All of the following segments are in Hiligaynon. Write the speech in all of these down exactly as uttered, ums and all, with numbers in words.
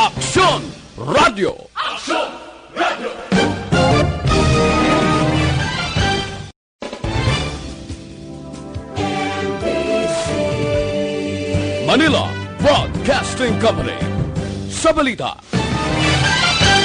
Aksyon Radio. Aksyon Radio. Manila Broadcasting Company. Sa balita.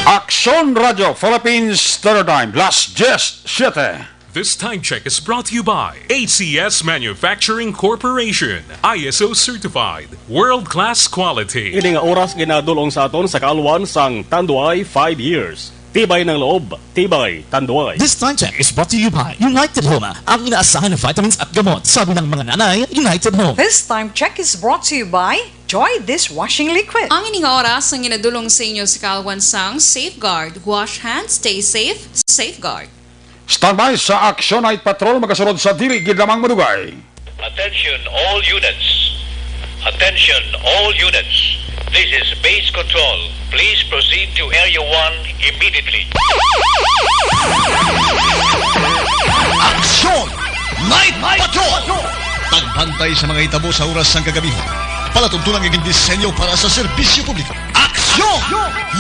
Aksyon Radio Philippines Standard Time, las diez siete. This time check is brought to you by A C S Manufacturing Corporation, I S O certified, world-class quality. Ini nga oras ginadul-ong sa aton sa kaalwan sang Tanduay five years. Tibay ng loob, tibay, Tanduay. This time check is brought to you by United Home, ang inaasahan na vitamins at gamot. Sabi ng mga nanay, United Home. This time check is brought to you by Joy Dishwashing Liquid. Ang ini nga oras ang ginadul-ong sa inyo sa kaalwan sang Safeguard. Wash hands, stay safe, Safeguard. Standby sa Action Night Patrol, magasunod sa dili gid lamang madugay. Attention all units. Attention all units. This is Base Control. Please proceed to Area one immediately. Action Night Patrol! Pagbantay sa mga hitabo sa oras sang kagabihon. Palatuntunan nga gindisenyo para sa serbisyo publiko. Action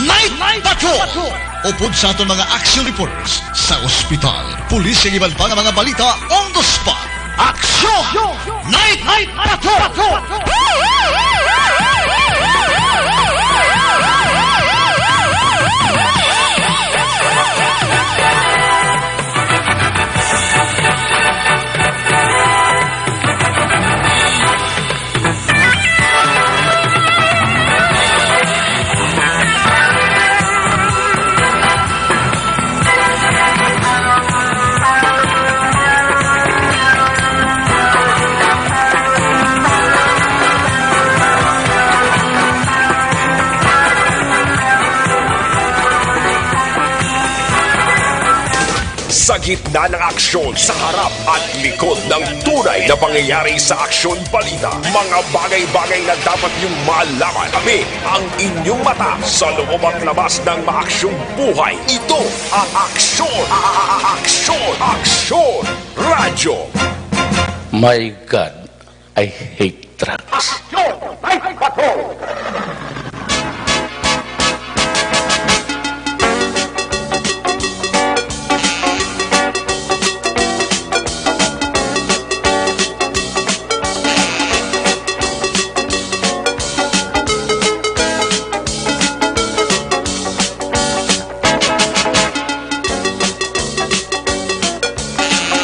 Night Patrol! Upod sa aton mga action reporters sa ospital, pulis, kag iban pa nga mga balita on the spot. Action Night Patrol! Sa gitna ng aksyon, sa harap at likod ng tunay na pangyayari sa aksyon balita, mga bagay-bagay na dapat niyong malaman. Kami ang inyong mata sa loob at labas ng maaksyong buhay. Ito ang Aksyon, Aksyon, Aksyon Radyo. My God, I hate trucks. Aksyon Night Patrol!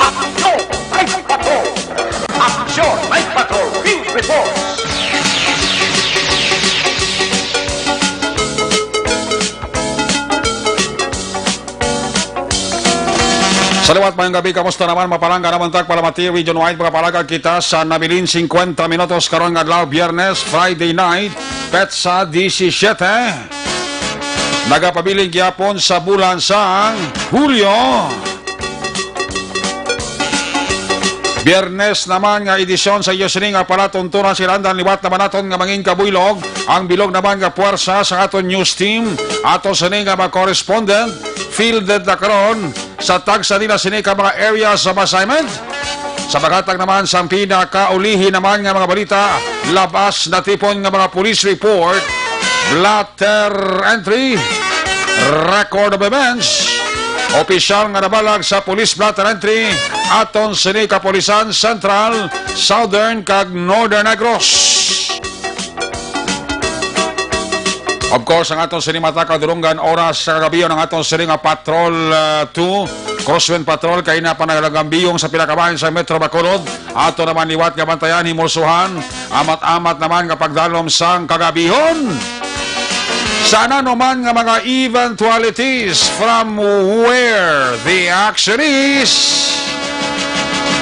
Aksyon Night Patrol! Aksyon Night Patrol! Field Reports! Sa liwat, mayong gabi. Kamusta naman? Mapalangga naman tag palamati, region-wide, mga palagag kita sa nabilin cincuenta minutos karon nga adlaw, Biyernes, Friday night, petsa disisiete. Nagapabilin gyapon sa bulan sang Hulyo. Biyernes naman nga edisyon sa iyo sini nga palatuntunan. Sila andan liwat naman naton nga mangin kabuylog. Ang bilog naman nga puwersa sa aton news team. Ato sini nga mga correspondent, fielded na karon sa tagsa nila sini ka mga areas of assignment. Sa paghatag naman sang pinakaulihi naman nga mga balita, labas natipon nga mga police report, blotter entry, record of events, opisyal nga nabalag sa police blotter entry, aton sini Kapulisan Central, Southern, kag Northern Negros. Of course, ang aton sini mata kadulungan oras sa kagabi, ang aton sini nga Patrol, ah, two, Crosswind Patrol, kay na pa nagagambiyong sa pila ka bahin sa Metro Bacolod. Ato naman liwat nga bantayan, himulsuhan, amat-amat naman nga pagdalom sang kagabihon. Sa ano man nga mga eventualities, from where the action is.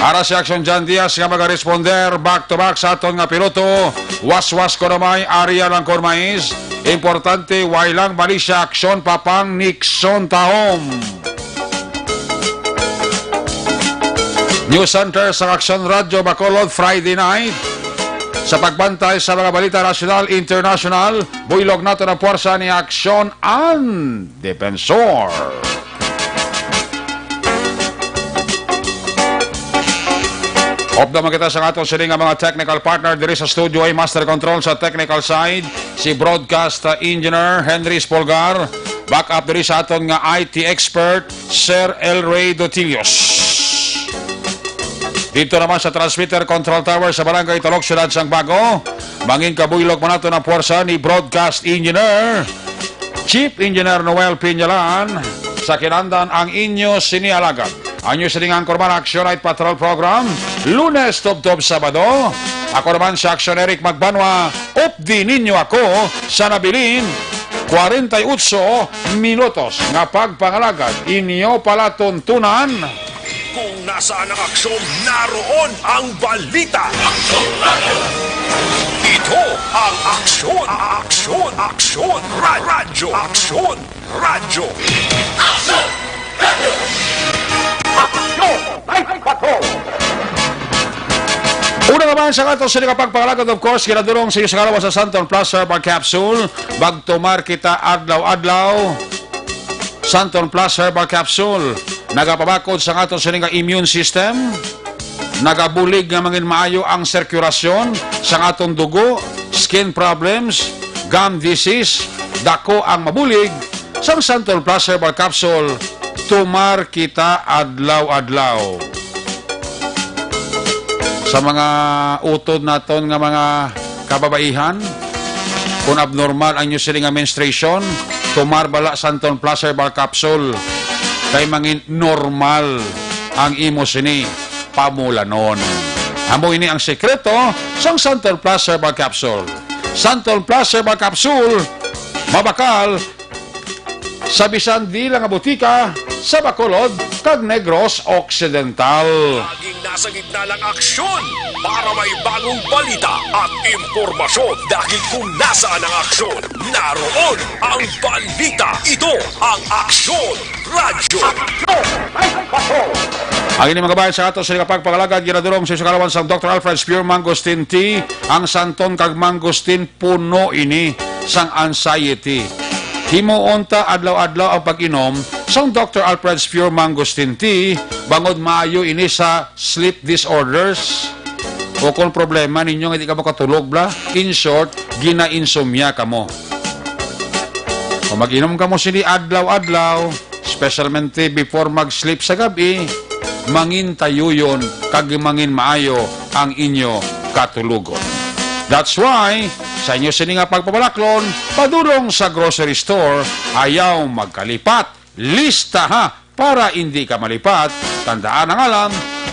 Ara si Action John Diaz nga magaresponder back to back sa aton nga piloto, Waswas Konomay, Ariel Angkor Mais. Importante, way lang mali siya aksyon, Papang Nixon Tahom. News Center sa Aksyon Radyo Bacolod, Friday night. Sa pagbantay sa mga balita nasyonal, internasyonal, buylog nato ang puwersa ni Aksyon an Defensor. Update man kita sa aton sini nga mga technical partner diri sa studio, ay Master Control sa technical side, si Broadcast, uh, Engineer Henry Espolgar, back up diri sa aton nga I T expert, Sir Elray Dotilios. Dito naman sa transmitter control tower sa Barangay Talok, Siyudad sang Bago, mangin kabuylog man nato ang puwersa ni Broadcast Engineer, Chief Engineer Noel Piñalan, sa kinandan ang inyo sini alagad. Ang inyo sini nga anchorman, Action Night Patrol Program, Lunes tubtob Sabado. Ako naman si Action Eric Magbanwa, updi ninyo ako sa nabilin kwarenta y ocho minutos nga pagpangalagad. Inyo palatuntunan. Kung nasaan ang aksyon, naroon ang balita. Ito ang Aksyon, Aksyon, Aksyon, Ra-, Radyo, Aksyon, Radyo. Aksyon! Aksyon! Night Patrol! Una naman sa ato sini nga pagpangalagad, of course, ginadulong sa inyo sa kalawas sa Santon Plus Herbal Capsule. Magtumar kita adlaw-adlaw. Santon Plus Herbal Capsule, nagapabakod sa aton sini nga immune system, nagabulig nga mangin maayo ang sirkulasyon sa aton dugo, skin problems, gum disease, dako ang mabulig sang Santon Plus Herbal Capsule. Tumar kita adlaw-adlaw. Sa mga utod naton nga mga kababaihan, kung abnormal ang inyo sini nga menstruation, tumar bala Santon Plus Herbal Capsule, kay mangin normal ang imo sini pamulanon. Amo ini ang sekreto sang Santon Plus Herbal Capsule. Santon Plus Herbal Capsule, mabakal sa bisan dila nga butika sa Bacolod kag Negros Occidental. Laging nasa gitna ng aksyon para may bagong balita at impormasyon, dahil kung nasaan ang aksyon, naroon ang balita. Ito ang Aksyon Radyo. Ang ini, mga kabayan, sa ato sa pagpangalagad, ginadulong sa kalawan sang Doctor Alfred's Pure Mangosteen Tea, ang Santon kag Mangosteen puno ini sang anxiety. Himuon ta adlaw-adlaw ang pag-inom sang Doctor Alfred's Pure Mangosteen Tea, bangod maayo ini sa sleep disorders. O kung problema ninyo nga di ka makatulog, bla, in short, gina-insomnia kamo. Kung mag-inom kamo sini adlaw-adlaw, specialmente before mag-sleep sa gab-i, mangin tayuyon kag mangin maayo ang inyo katulogon. That's why, sa inyo sini nga pagpabalaklon, padulong sa grocery store, ayaw magkalipat. Lista, ha, para hindi ka malipat. Tandaan ang alam,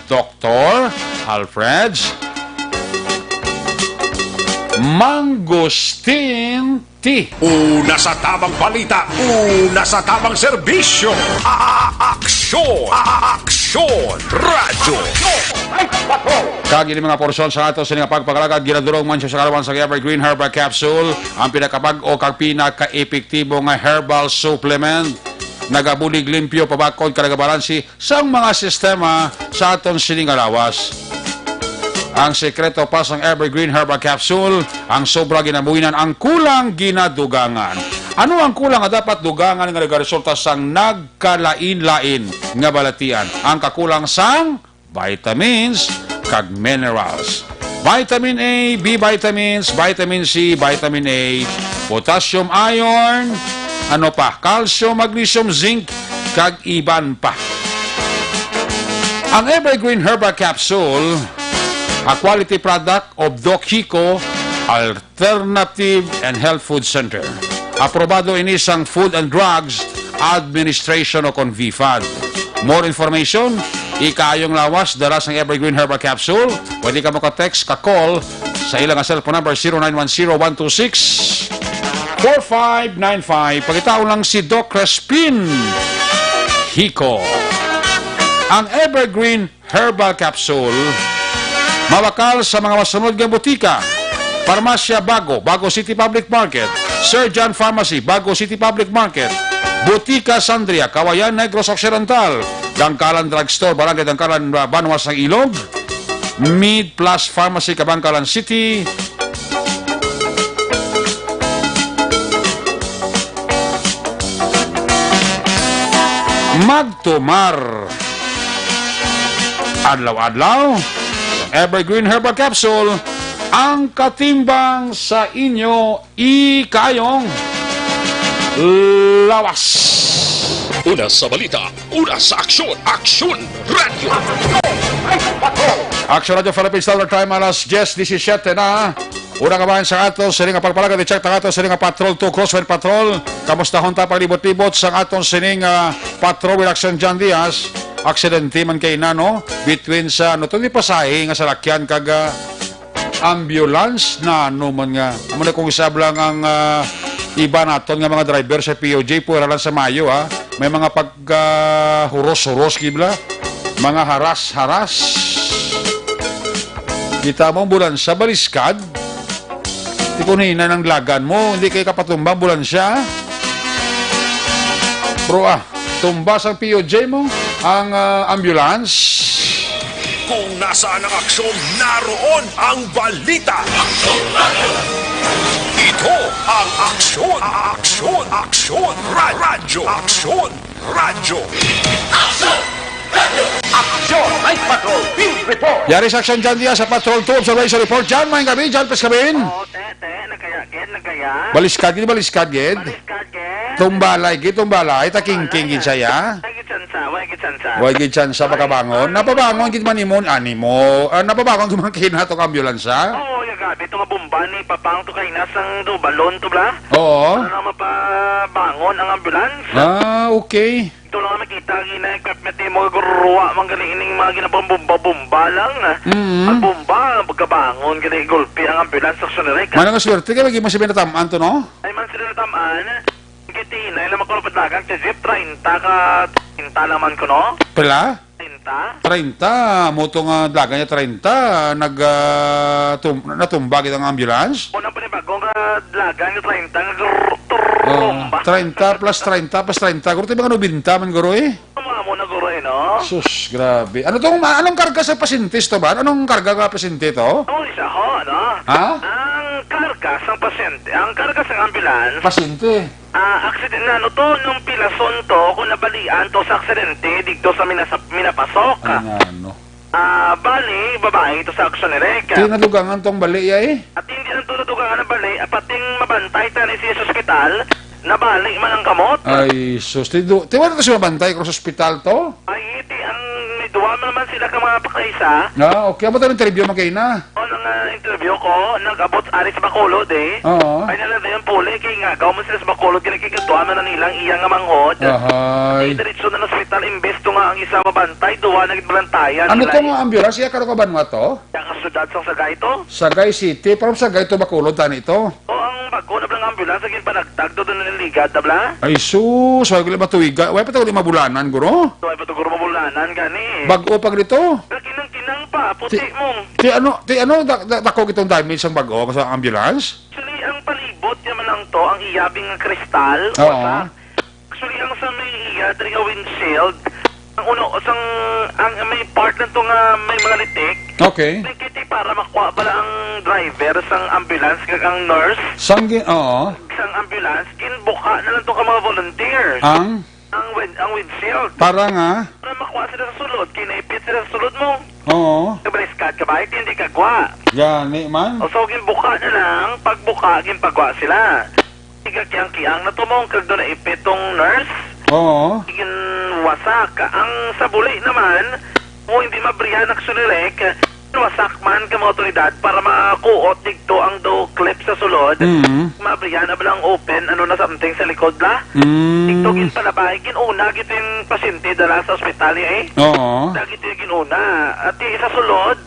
Doktor Alfred's Mangosteen Tea. Una sa tamang balita, una sa tamang serbisyo. A-, a-, aksyon, a-, a-, aksyon, radyo. Kag ini mga porsyon sa ato sini nga pagpangalagad, ginadulong man siya sa kalawan sa Evergreen Herbal Capsule, ang pinakabag-o kag pinakaepektibo nga herbal supplement. Nagabulig limpyo, pabakod, kag nagabalansi sang mga sistema sa aton sini nga lawas. Ang sekreto pa sang Evergreen Herbal Capsule, ang sobra ginabuhinan, ang kulang ginadugangan. Ano ang kulang nga dapat dugangan nga nagaresulta sang nagkalain-lain nga balatian? Ang kakulang sang vitamins kag minerals. Vitamin A, B vitamins, vitamin C, vitamin A, potassium ion, ano pa, calcium, magnesium, zinc, kag iban pa. Ang Evergreen Herbal Capsule, a quality product of Doc Hico Alternative and Health Food Center. Aprobado ini sang Food and Drugs Administration o kon V F A D. More information, ikaayong lawas, dala sang Evergreen Herbal Capsule. Pwede ka maka-text, ka-call sa ilang cellphone number, zero nine one zero one two six four five nine five. Pangitaon lang si Doc Crespin Hico. Ang Evergreen Herbal Capsule, mabakal sa mga masunod nga butika: Parmasya Bago, Bago City Public Market; Sir John Pharmacy, Bago City Public Market; Butika Sandria, Kawayan, Negros Occidental; Dangkalan Drugstore, Barangay Dangkalan, Banwa sang Ilog; Mid Plus Pharmacy, Kabankalan City. Magtumar adlaw-adlaw Evergreen Herbal Capsule, ang katimbang sa inyo ikayong lawas. Una sa balita, una sa aksyon, Aksyon Radyo. Aksyon Radyo Philippine Standard Time, alas diyes diecisiete na. Una ka man sa ato, sini nga pagpalagat, i-check ta ato, sini nga Patrol two, Crossfire Patrol. Kamusta hon ta paglibot-libot sa aton sining ah, Patrol with Action John Diaz? Aksidente man kay na, no? Between sa, ano to, di pasahe nga salakyan kag ah, ambulance na, ano man nga. Amo na kung isab lang ang ah, iba naton nga mga driver sa P O J, pura lang sa mayo, ha? May mga pag ah, huros-huros, gibla. Mga haras-haras. Kita mo, ambulansya, baliskad. Di ko hinay ang dalagan mo, hindi kay kapatumba, ambulansya. Bro, ah, tumba sang P O J mo, ang ah, ambulance. Kung nasaan ang aksyon, naroon ang balita. Ito ang Aksyon, Aksyon, Aksyon, Ra- Radyo, Aksyon, Radyo. Aksyon, Night Patrol, Field Report. Yari sa Aksyon John Diaz sa Patrol two Observation Report. John, maayong gabi. John, please come in. Oo, te, te, nagkaya, gid, nagkaya. Baliskad gid, baliskad gid. Baliskad gid. Tumbalay gid, tumbalay. Takingking gid siya, ya. Ay, gid tsansa, way gid tsansa. Way gid tsansa makabangon. Napabangon gid man nimo, animo. Ah, napabangon gid man kay nato ka ambulansya? Oo, ya, grabe, ito nga bomba ni Papang to kay nasang do balon to, bla? Oo. Ano na mapabangon ang ambulance? Ah, okay. Ito lang ang makita ang ina, equipment ni mo, guruwa, man gali ining mga ginapang bomba-bomba lang. Mm. Ang bomba, pagkabangon, gali gulpi ang ambulance, sa sunod, eh. Manang swerte kay lagi man si Binataman to, no? Ay man sila natamaan. Kiti, na ilang makulapit lagang si Jeep, treinta ka, treinta naman ko, no? Pila? Treinta? Treinta, mo to nga dalagan niya treinta, nag, ah, tum-, natumba gid ang ambulance? Una pa ni bago nga dalagan nga treinta nga gr-, Oo, trumba. Treinta plus treinta plus treinta, guro, tayo mga nobenta man, guro, eh. Mga mo na, guro, eh, no? Sus, grabe. Ano tong, anong karga sa pasyente to ba? Anong karga ka pasyente to? Ang isa ho, no? Ha? Ang karga sa pasyente, ang karga sa ambulance. Pasyente. Ah, aksidente na, ano to, nung pilason to, kung nabalian to sa aksidente, dito sa Minasa-, Minapasok. Ay, nga, ano? Ah, bali, babae to sa aksyon ni Rek. Di nadugangan tong bali, ya, eh? At hindi lang to nadugangan ang bali, ah, pating mabantay tani siya sa ospital, nabali man ang kamot. Ay, sus, ti, du-, ti, wala to siya mabantay kung sa ospital to? Ay, iti ang may duwa man naman sila ka mga pakaisa. Ah, okay. Amo tayo interview magkaina. O, nang, ah, interview ko, nag-abot ari sa Bacolod, eh. Oo. Ay, nalala yung puli, kay nga, gaw mo sila sa Bacolod, kaya kay gatuan na nilang iyang nga manghod. Ahay. Kay diretso na ng ospital, imbes to nga ang isa mabantay, duwa na gid bantayan. Ano sila, to eh. Nga ambulance? Iya ka ro ka banwa to? Iya ka syudad sang Sagay to? Sagay City. From Sagay to Bacolod, tani to? O, ang bago na bala nga ambulance, ang ginpanagtag to, doon na ligad na bala? Ay, sus. Wala gali matuiga. Wala pa to gali mabulanan, guro? Wala pa to, guro, mabulanan, gani. Bago pa dito? Kinang-kinang pa, puti Ti-, mong. Ti ano, ti ano, da-, da-, dako itong damage sang bago sa ambulance? Actually, ang palibot niya man lang to, ang iyabing nga kristal, Oo. Wasak. Actually, ang sa may iya, diri nga windshield, ang uno, sang, ang may part lang to nga may mga litik. Okay. May kiti para makuha pala ang driver sang ambulance, kag ang nurse Sang gi-, oo. sang ambulance, ginbuka na lang to ka mga volunteer. Ang? Ang win-, ang windshield. Para nga? Para makuha sila sa sulod, kay naipit sila sa sulod mo. Oo. Kabaliskat ka ba? Hindi ka gwa. Gani man. O, so, ginbuka na lang, pagbuka, ginpagwa sila. Igakiyang-kiyang na tumong, kag doon naipit tong nurse. Oo. Ginwasak. Ang sa buli naman, mo hindi mabrihan ang sunirek, wasak man ka mga otoridad para makuot digto ang do clip sa sulod. Mm. Mabrihan na ba lang open, ano na something sa likod la? Mm. Digto ginpalabay, ginuna gid yung pasyente dala sa ospital, eh. Oo. Dagit yung ginuna. At yung sa sulod,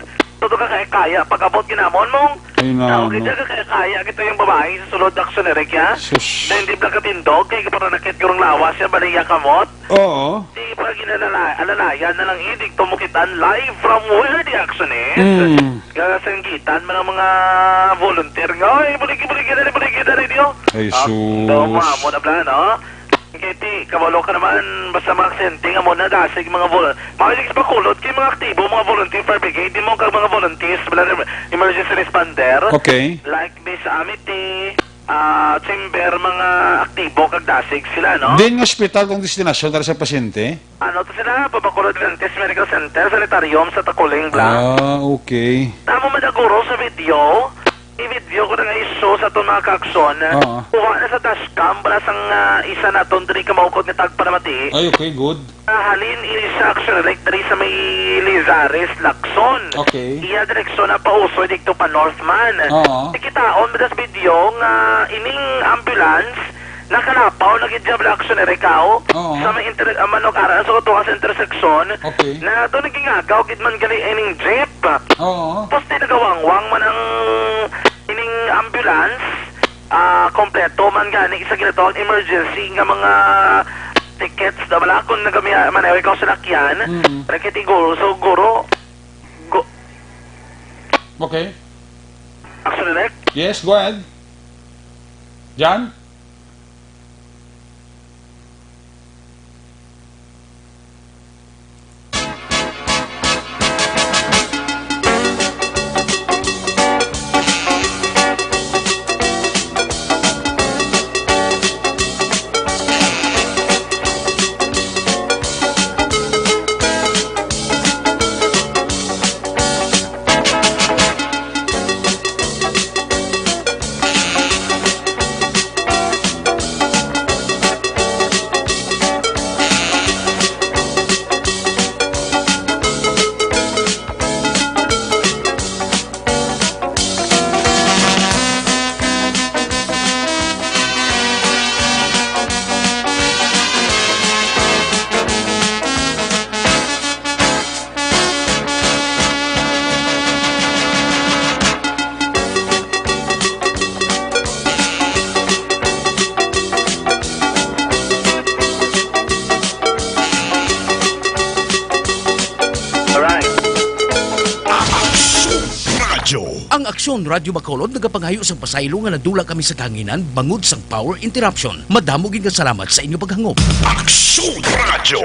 todo ka kaya-kaya, pag-abot ginamon mo. Ay, na, Tao no. Kita ka kaya-kaya, kita yung babae sa sulod, action ni Rick, ya? Sus. Na hindi bla katindog, kay para nakit gurong lawas siya, baliya kamot. Oo. Di pa ginalala-, alalayan na lang, eh, di tumukitan live from where the action is. Mm. Gagasanggitan man ang mga volunteer nga, "Oy, buligi, buligi, dali, buligi, dali, diyo." Ay, Ah, sus. Daw mo, amo na bla, no? Kaya ti, kabalo ka naman, basta mga aksidente nga mo na, dasig mga vol-, mga sa Bacolod, kay mga aktibo, mga volunteer fire brigade, di mo kag mga volunteers, bla, emergency responder. Okay. Like, Miss Amity, ah, Chamber, mga aktibo kag dasig sila, no? Din nga ospital tong destinasyon para sa pasyente? Ano to sila? Pabacolod Adventist Medical Center, Sanitarium sa Taculing, bla. Ah, okay. Tamo madaguro sa video, I-video ko na nga i-show sa aton mga ka-aksyon. Oo. Kuha na sa dashcam para sang, ah, isa naton diri ka maukod nga tagpalamati. Ay, okay, good. Ah, halin ini sa Aksyon Rek diri sa may Lizares, Lacson. Okay. Iya direksyon na pausoy dito pa Northman. Oo. Nakitaon mo sa video nga ining ambulance nakalapaw na gid siya, Aksyon Rek, aw. Oo. Sa may inter-, ah, Manok Ara, sa kutuan sa intersection. Okay. Na to nagingagaw gid man gali ining jeep. Oo. Tapos di nagawangwang man ang ining ambulance, ah, kompleto man gani sa ginatawag emergency nga mga tickets na wala kung nagami-, man ay ikaw sinakyan, Mm. nakitiguro, so guro, go, Okay. Action Direct? Yes, go ahead. Jan? Alright. Aksyon Radyo. Ang Aksyon Radyo Bacolod nagapangayo sang pasaylo nga nadula kami sa kahanginan bangod sang power interruption. Madamo gid nga salamat sa inyo paghangop. Aksyon Radyo.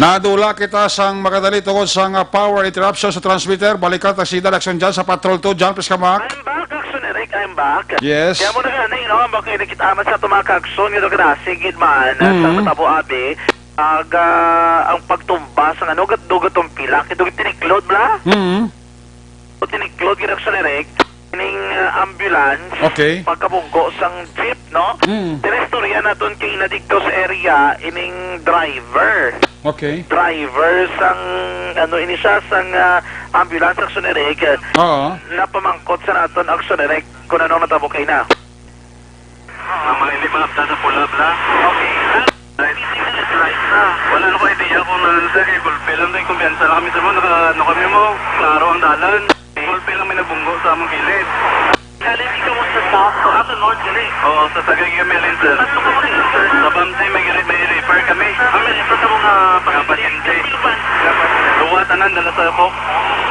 Nadula kita sang makadali tungod sang, ah, power interruption sa transmitter. Balikan ta si Dal Aksyon Jan sa Patrol two. Jan, please come back. I'm back, Aksyon Eric. I'm back. Yes. Kaya mo na gani, no? Ang bakit nakita man sa itong mga kaaksyon, ito ka na, sigid man, ah, sa Mm. matabo, abi. Aga, ang pagtumba sa ano, gatdo-gatong pila, ito tiniklod, bla? Mm. O tiniklod, gid, Aksyon Eric, ining, ah, ambulance, Okay. pagkabunggo sang jeep, no? Mm. Tinistorya naton kay ina dito sa area, ining driver. Okay. Driver sang, ano, ini siya, sang, ah, ambulance, Aksyon Eric, Oo. napamangkot sa naton, Aksyon Eric, kung anong natabo kay na. Ah, mga hindi maabtan sa pula, bla. Okay. Right. Right na. Wala na ko idea kung ano sa kay gulpi lang din. Kumpiyansa lang kami sa mo. Naka, ano kami mo. Klaro ang dalan. Gulpi lang may nabunggo sa among gilid. Galing ikaw sa south, so ako north, galing. Oo, sa Sagay kami, Lin, sir. Saan ka mo, sir? Sa Bamsi, may gilid, may refer kami. Ah, may refer ka mo nga pasyente. Duwa tanan, dala sa ako.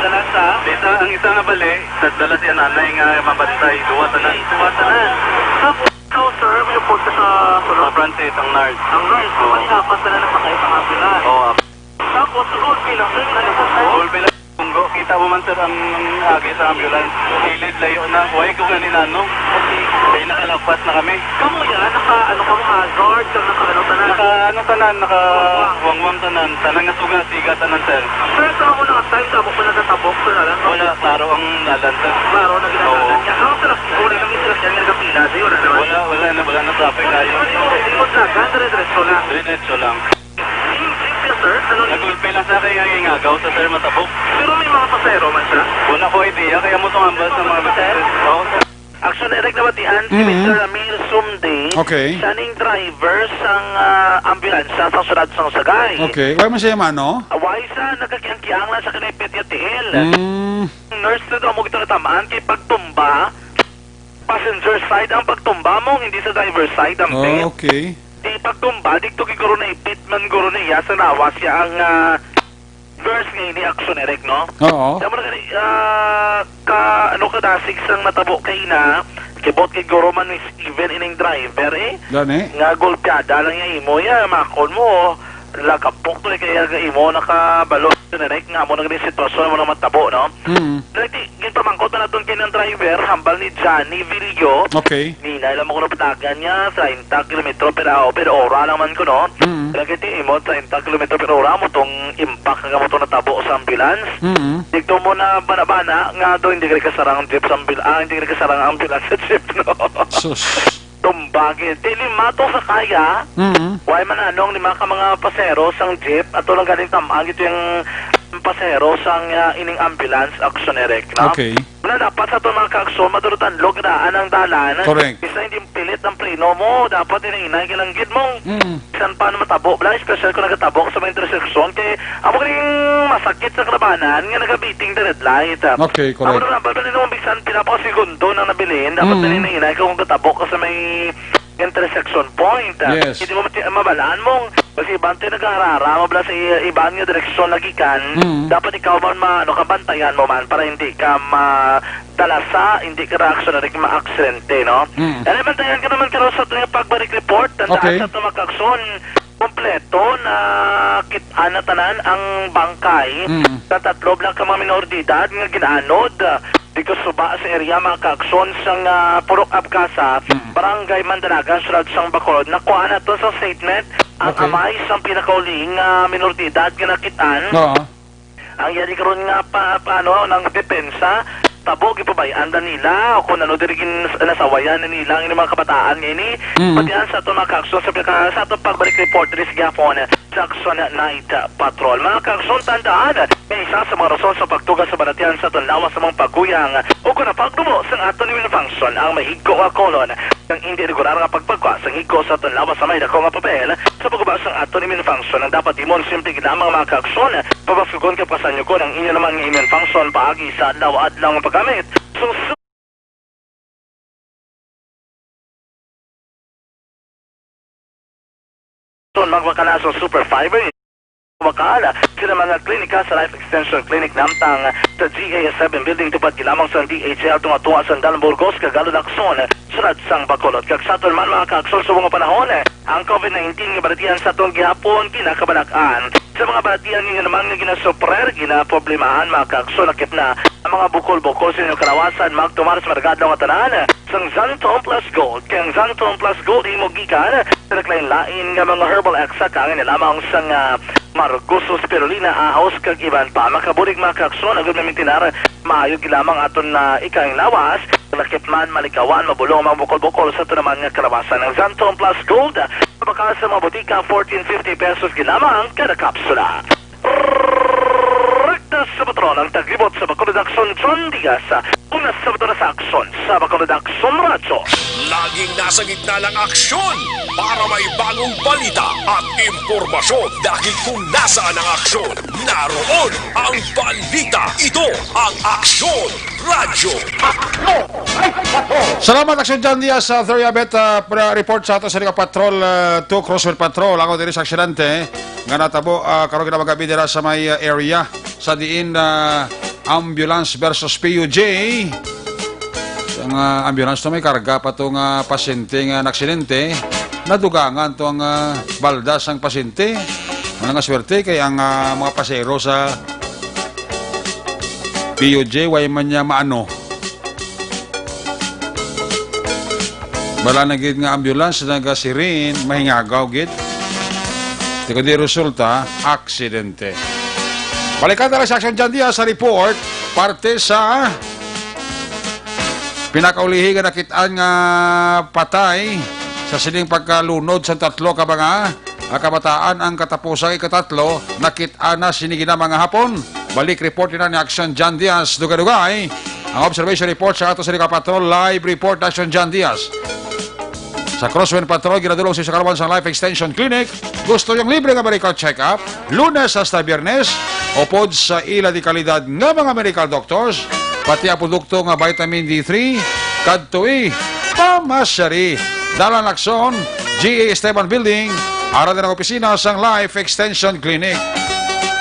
Dala sa? Dito, ang isa nga bali, nagdala siya nanay nga mabantay. Duwa tanan. Duwa tanan. Tapos, ikaw, sir, may upod ka sa, sa Francis, ang nurse. Ang nurse. Oo. Mali, apat na lang napakay sa ambulance. Oo. Tapos, gulpi lang, sir, ano po, sir? Gulpi lang. Bunggo, kita mo man, sir, ang agi sa ambulance. Kilid, layo na. Huwag ko ganin, ano. Okay. Kaya nakalagpas na kami. Kamu yan, naka, ano, kamu hazard, kag naka, ano, tanan? Naka, ano, tanan, naka wangwang tanan. Tanan nga suga, siga tanan, sir. Sir, sa una nga time, tabok pa nagatabok, sir, alam mo? Wala, klaro ang dalan, sir. Klaro na ginagalan Oo. niya. Ano, sir, wala nang sila siya nga nagapila, sir, wala naman? Wala, wala na, wala na traffic tayo. Hindi mo, hindi mo talaga, dire-diretso lang. Dire-diretso lang. Yung jeep niya, sir, ano? Nagulpi lang sa akin, yung ingagaw sa, sir, matabok. Pero may mga pasahero man siya? Wala ko idea, kaya mo tumambal sa mga Sir? businesses. Oo, sir. Action Direct, nabatian si Mm. Mister Ramil Sumde, Okay. siya ning driver sang, ah, ambulansya sa siyudad sang Sagay. Okay. Wala man siya, mano? Why sa nagkakiang-kiang lang sa kanay Petya T L? Mm. Nurse na daw mo kita natamaan kay pagtumba, passenger side ang pagtumba mo, hindi sa driver side ang Oh, pit. okay. Di pagtumba, dito gid guro na ipit man guro niya sa lawas siya ang, ah, Verse nga ini, Action Eric, no? Oo. Kaya mo na gani, ah, ka, ano, kadasig sang natabo kay ina, kibot kay guro man ni Steven ining driver, eh. Gani? Nga golpeada lang niya imo, ya, makon mo, lagapok to, eh, kaya nga imo nakabalo, Action Eric, nga mo na gani sitwasyon mo na matabo, no? Mm. Nagdi-, Ginpamangkot na naton kini ang driver, hambal ni Johnny Villo. Okay. Hinay lang mo kuno patagan niya, treinta kilometro per hour, per ora lang man kuno. Mm. Lagi ti imo, treinta kilometro per ora mo tong impact nga mo tong natabo sa ambulance. Mm. Dito mo na bana-bana nga do hindi ka kasarang ang jeep sa ambul-, ah, hindi ka kasarang ang ambulance sa jeep, no? Sus. Tumbagi. Di lima to sa kaya. Mm. Why man anong lima ka mga pasero sang jeep? Ato lang galing tam-an ito yung pasero sang, ah, ining ambulance, Action Eric, no? Okay. Wala dapat sa itong mga kaaksyon, madurutan log na ang dalan. Correct. Isa hindi pilit ang preno mo. Dapat inang-inay ka lang gid mong Mm. bisan pa matabo. Bala, special ko nagkatabo sa mga intersection. Kay, amo galing masakit sa kalabanan nga nagabiting the red light. Okay, correct. Amo na, bali, nung bisan pinapakasegundo nang nabilin, dapat Mm. na inang-inay ka kung katabo ka sa may intersection point. Yes. Hindi mo mati-, mabalaan mong, kasi iban tayo naghaharara, mabala sa i-, iban nga direksyon nagikan, Mm. dapat ikaw man ma-, ano, kabantayan mo man para hindi ka ma-, dala sa, hindi ka reaksyon na rin maaksidente, no? Mm. Ano, bantayan ka naman karon sa ating pagbalik report, tandaan Okay. sa itong mga kaaksyon, kompleto na kit-, ana tanan ang bangkay Mm. sa tatlo bala ka mga minor de edad nga ginaanod, ah, dito suba sa area, mga kaaksyon, sang, ah, Purok Abcasa, Mm. Barangay Mandalagan, Siyudad sang Bacolod. Nakuha nato sa statement ang Okay. amay sang pinakauli nga minor de edad nga nakitaan. Oo. Ang yari karon nga pa, pa, ano, ng depensa, tabo gipabay-an na nila o kung ano diri gin-, nasawayan na nila ang ilang mga kabataan nga ini. Mm. Pati yan sa aton mga kaaksyon sa pagka-, sa aton pagbalik report diri sa gihapon sa Action Night Patrol. Mga kaaksyon, tandaan, may isa sa mga rason sa pagtugas sa balatian sa aton lawas sa mga pagkuyang o kung napagdumo sa aton immune function ang mahigko nga kolon. Ang hindi regular nga pagpagwa sa ngiko sa aton lawas sa may dako nga papel sa pagguba sang aton immune function. Ang dapat imon simple gid lamang mga kaaksyon, pabasugon kag pasanyukon ang inyo naman nga immune function paagi sa adlaw-adlaw nga paggamit. So, so, magbakal sa Super Fiber. Makala sila mga klinika sa Life Extension Clinic namtang sa G A S seven Building, tupad gilamang sa D H L, tunga-tunga sa Dalan Burgos, Cagalo, Lacson, Siyudad sang Bacolod. Kag sa aton man, mga kaaksyon, subong nga panahon, ang COVID nineteen nga balatian sa atong gihapon ginakabalak-an. Sa mga balatian nga naman nga ginasuprer, ginaproblemahan, mga kaaksyon, lakip na ang mga bukol-bukol sa inyong kalawasan, magtumar sa maragad nga tanan sang Xanthone Plus Gold. Kay ang Xanthone Plus Gold imo gikan sa naglain-lain nga mga herbal extract, ang ina lamang sang, ah, margoso, spirulina, ahos, kag iban pa. Makabulig, mga kaaksyon, agud mamintinar maayo gid lamang aton na ikaing lawas. Lakip man, malikawan, mabulong ang mga bukol-bukol sa aton naman nga kalawasan. Ang Xanthone Plus Gold, mabakal sa mga botika, fourteen fifty pesos gid lamang kada kapsula. Rekta sa patrol ang taglibot sa Bacolod Action, John Diaz. Una sa patrol sa aksyon sa Bacolod Action Radyo. Laging nasa gitna ng aksyon para may bagong balita at impormasyon, dahil kung nasaan ang aksyon, naroon ang balita. Ito ang Aksyon Radyo. Salamat, Action John Diaz, sa Victoria Bet, ah, pra-, report sa ato sa Liga Patrol, ah, two Crosswind Patrol. Ako diri sa aksidente nga natabo, ah, karong ginamagabi dira sa may, ah, area sa diin, ah, ambulance versus P U J. Ang, ah, ambulance to may karga pa to nga pasyente nga naksidente. Nadugangan to ang, ah, balda sang pasyente. Ano nga swerte kay ang, ah, mga pasero sa P U J, way man niya maano. Bala na gid nga ambulance, naga-siren, mahingagaw gid. Di kundi resulta, aksidente. Balikan na lang sa Action John Diaz sa report, parte sa pinakaulihi nga nakit-an nga patay sa sining pagkalunod sa tatlo ka mga, ah, kabataan ang katapusang ikatatlo, nakit-an na sini gina mga hapon. Balik report nila ni Action John Diaz, dugay-dugay. Ang observation report sa ato sa Liga Patrol, live report, Action John Diaz. Sa Crosswind Patrol, ginadulong sa kalawan sa Life Extension Clinic. Gusto yung libre nga medical check-up, Lunes hasta Biyernes, upod sa ila di kalidad nga mga medical doctors, pati ang produkto nga vitamin D three, kadtoi, pamasyari. Dalan Lacson, G A Esteban Building, ara din ang opisina sang Life Extension Clinic.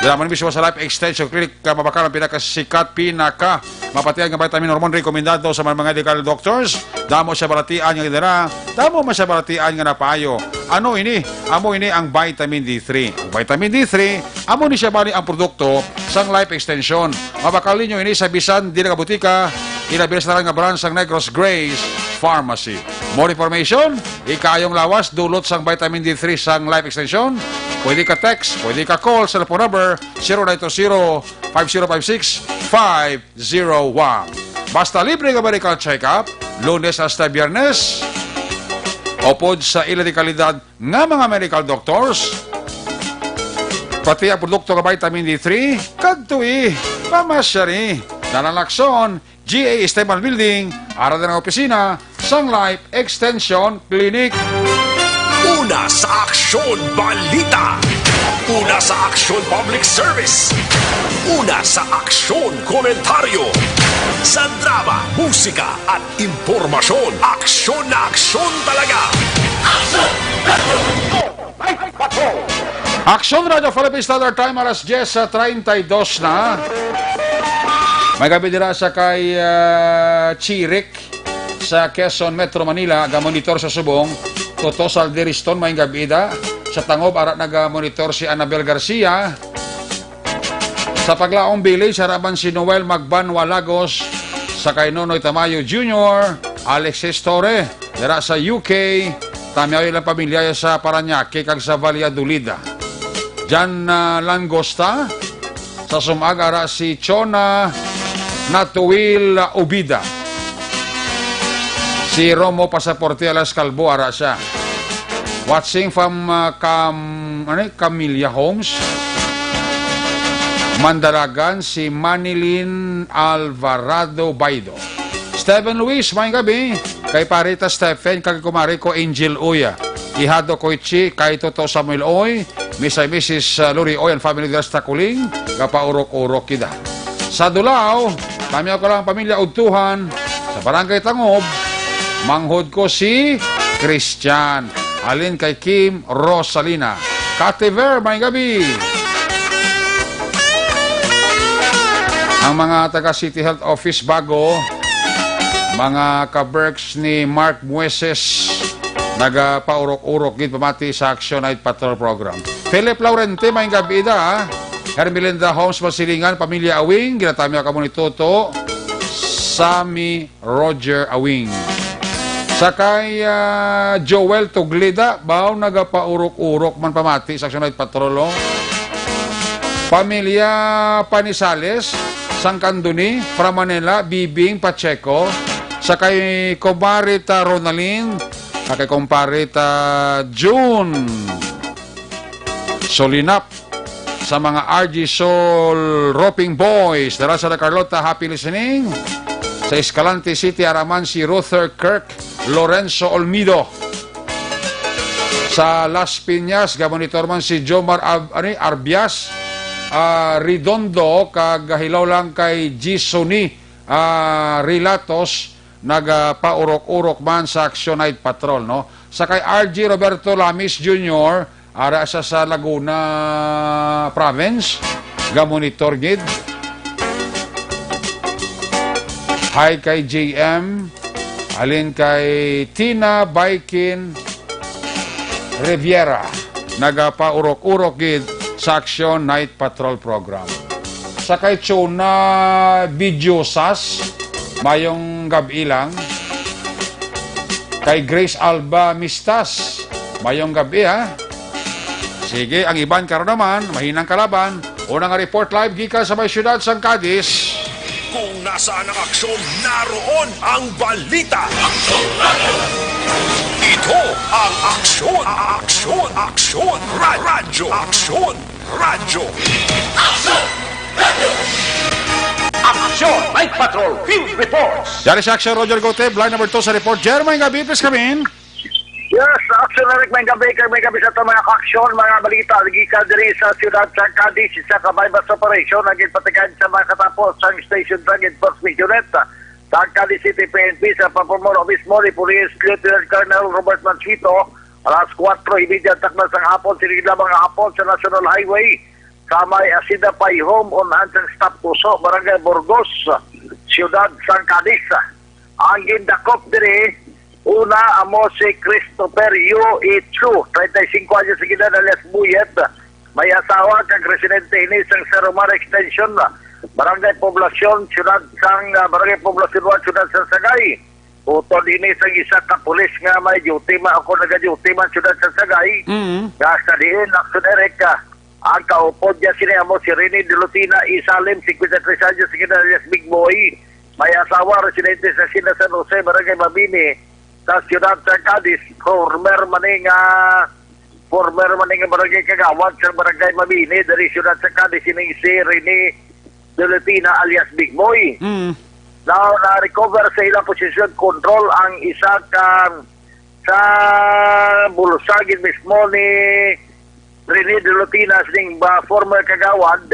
Dala man mismo sa Life Extension Clinic, ka mabakal ang pinakasikat, pinaka mapatian nga vitamin hormone rekomendado sa mga, mga legal doctors. Damo sa balatian nga ginira, damo man sa balatian nga napayo. Ano ini? Amo ini ang vitamin D three. Ang vitamin D three, amo ni siya bali ang produkto sang Life Extension. Mabakal ninyo ini sa bisan dili ka butika, ilabi sa tanan nga branch sang Negros Grace Pharmacy. More information, ikayong lawas, dulot sang vitamin D three sang Life Extension. Pwede ka text, pwede ka call, cellphone number zero nine two zero, five zero five six, five zero one. Basta libre nga medical check-up, Lunes hasta Biyernes, upod sa ila di kalidad nga mga medical doctors, pati ang produkto nga vitamin D three, kadtoi, pamasyari. Dalan Lacson, G A Esteban Building, ara na nga opisina sang Life Extension Clinic. Una sa Aksyon Balita. Una sa Aksyon Public Service. Una sa Aksyon Komentaryo. Sa drama, musika at impormasyon, aksyon na aksyon talaga. Aksyon Radyo Philippine Standard Time, alas diyes treinta y dos na. May gabi dira sa kay, ah, Chirik sa Quezon, Metro Manila, ga-monitor sa subong. Toto Saldiriston, may gabi da. Sa Tangob, ara naga-monitor si Annabel Garcia. Sa Paglaong Village, ara man si Noel Magbanwa Lagos, sa kay Nonoy Tamayo Junior, Alexis Torre, dira sa U K, tamyaw ilang pamilya sa Parañaque kag sa Valladolid. Jan, ah, Langosta, sa Sumag, ara si Chona Natuil Ubida. Si Romo Pasaporte alias Kalbo, ara siya. Watching from, ah, Cam-, ano, Camilla Homes, Mandalagan, si Manilyn Alvarado Baido. Stephen Luis, may gabi. Kay Parita Stephen, kag kumari ko Angel Uya. Ihado Koichi, kay Toto Samuel Oy, Misay Misis, uh, Lori Oy and family dira sa Taculing, gapaurok-urok kita. Sa Dulao, kami ako lang pamilya Udtuhan, sa Barangay Tangob, manghod ko si Christian. Halin kay Kim Rosalina. Kativer, may gabi. Ang mga taga City Health Office bago, mga ka-Berks ni Mark Mueses, nagapaurok-urok gid pamati sa Action Night Patrol Program. Philip Laurente, may gabi da. Hermelinda Homes Masilingan, pamilya Awing, ginatamya kamo ni Toto, Sammy, Roger Awing. Sa kay, ah, Joel Tuglida, baw nagapaurok-urok man pamati sa Action Night Patrol, oh. Pamilya Panisales, Sangkanduni, from Manila, Bibing Pacheco. Sa kay Kumare ta Ronalyn, sa kay Kumpare ta June Solinap, sa mga R G Soul Roping Boys, dara sa La Carlota, happy listening. Sa Escalante City, araman si Ruther Kirk Lorenzo Olmido. Sa Las Piñas, gamonitor man si Jomar Ab-, ani, Arbias, ah, Redondo, kag hilaw lang kay Gisoni, ah, Relatos, nagapaurok-urok man sa Action Night Patrol, no? Sa kay R G Roberto Lamis Junior, ara sa, sa Laguna Province, gamonitor gid. Hi kay J M, halin kay Tina Baikin Riviera, nagapaurok-urok gid sa Action Night Patrol Program. Sa kay Chona Bidiosas, mayong gab-i lang. Kay Grace Alba Mistas, mayong gab-i, ha? Sige, ang iban karon naman, mahinang kalaban. Una nga report live gikan sa may siyudad sang Cadiz. Kung nasaan ang aksyon, naroon ang balita. Ito ang Aksyon, Aksyon, Aksyon, Ra-, Radyo, Aksyon, Radyo. Aksyon! Aksyon! Night Patrol Field Reports! Yari sa Aksyon, Roger Goteb, line number two sa report. Jermaine Gabi, please come in. Yes, Aksyon Eric, may gabi kay may gabi sa ato mga kaaksyon, mga balita gikan diri sa siyudad sa Cadiz, sa kabay bus operation ang ginpatigayon sa mga katapos sang Station Drug Enforcement Unit sa Cadiz City P N P sa pamumuno mismo ni Police Lieutenant Colonel Robert Mansito, alas kuwatro y media takna sang hapon, sining lamang nga hapon sa National Highway sa may Hacienda Paihom, unahan sang Stop Kuso, Barangay Burgos, Siyudad sang Cadiz. Ang gindakop diri Una, amo si Christopher Yu Itsu, treinta y cinco anyos sa edad, alias Buyet. May asawa kag residente ini sang Sarumar Extension, Barangay Poblacion, siyudad sang, ah, Barangay Poblacion one, siyudad sang Sagay. Utod ini sang isa ka pulis nga may duty man, ako nag-duty man, siyudad sang Sagay. Mm. Nga sa diin, Action Eric, ah, ang kaupod niya sini amo si Rene Dulutina Isalim, cincuenta y tres anyos, sa edad, alias Big Boy. May asawa, residente sa Hacienda San Jose, Barangay Mabini, sa siyudad sa Cadiz. Former man ni nga, former man ni nga barangay kagawad sa Barangay Mabini, diri siyudad sa Cadiz, ining si Rene Dulutina alias Big Boy. Mm. Now, na-recover sa ilang posisyon, control ang isa ka sa bulsa gid mismo ni Rene Dulutina, sining ba, former kagawad.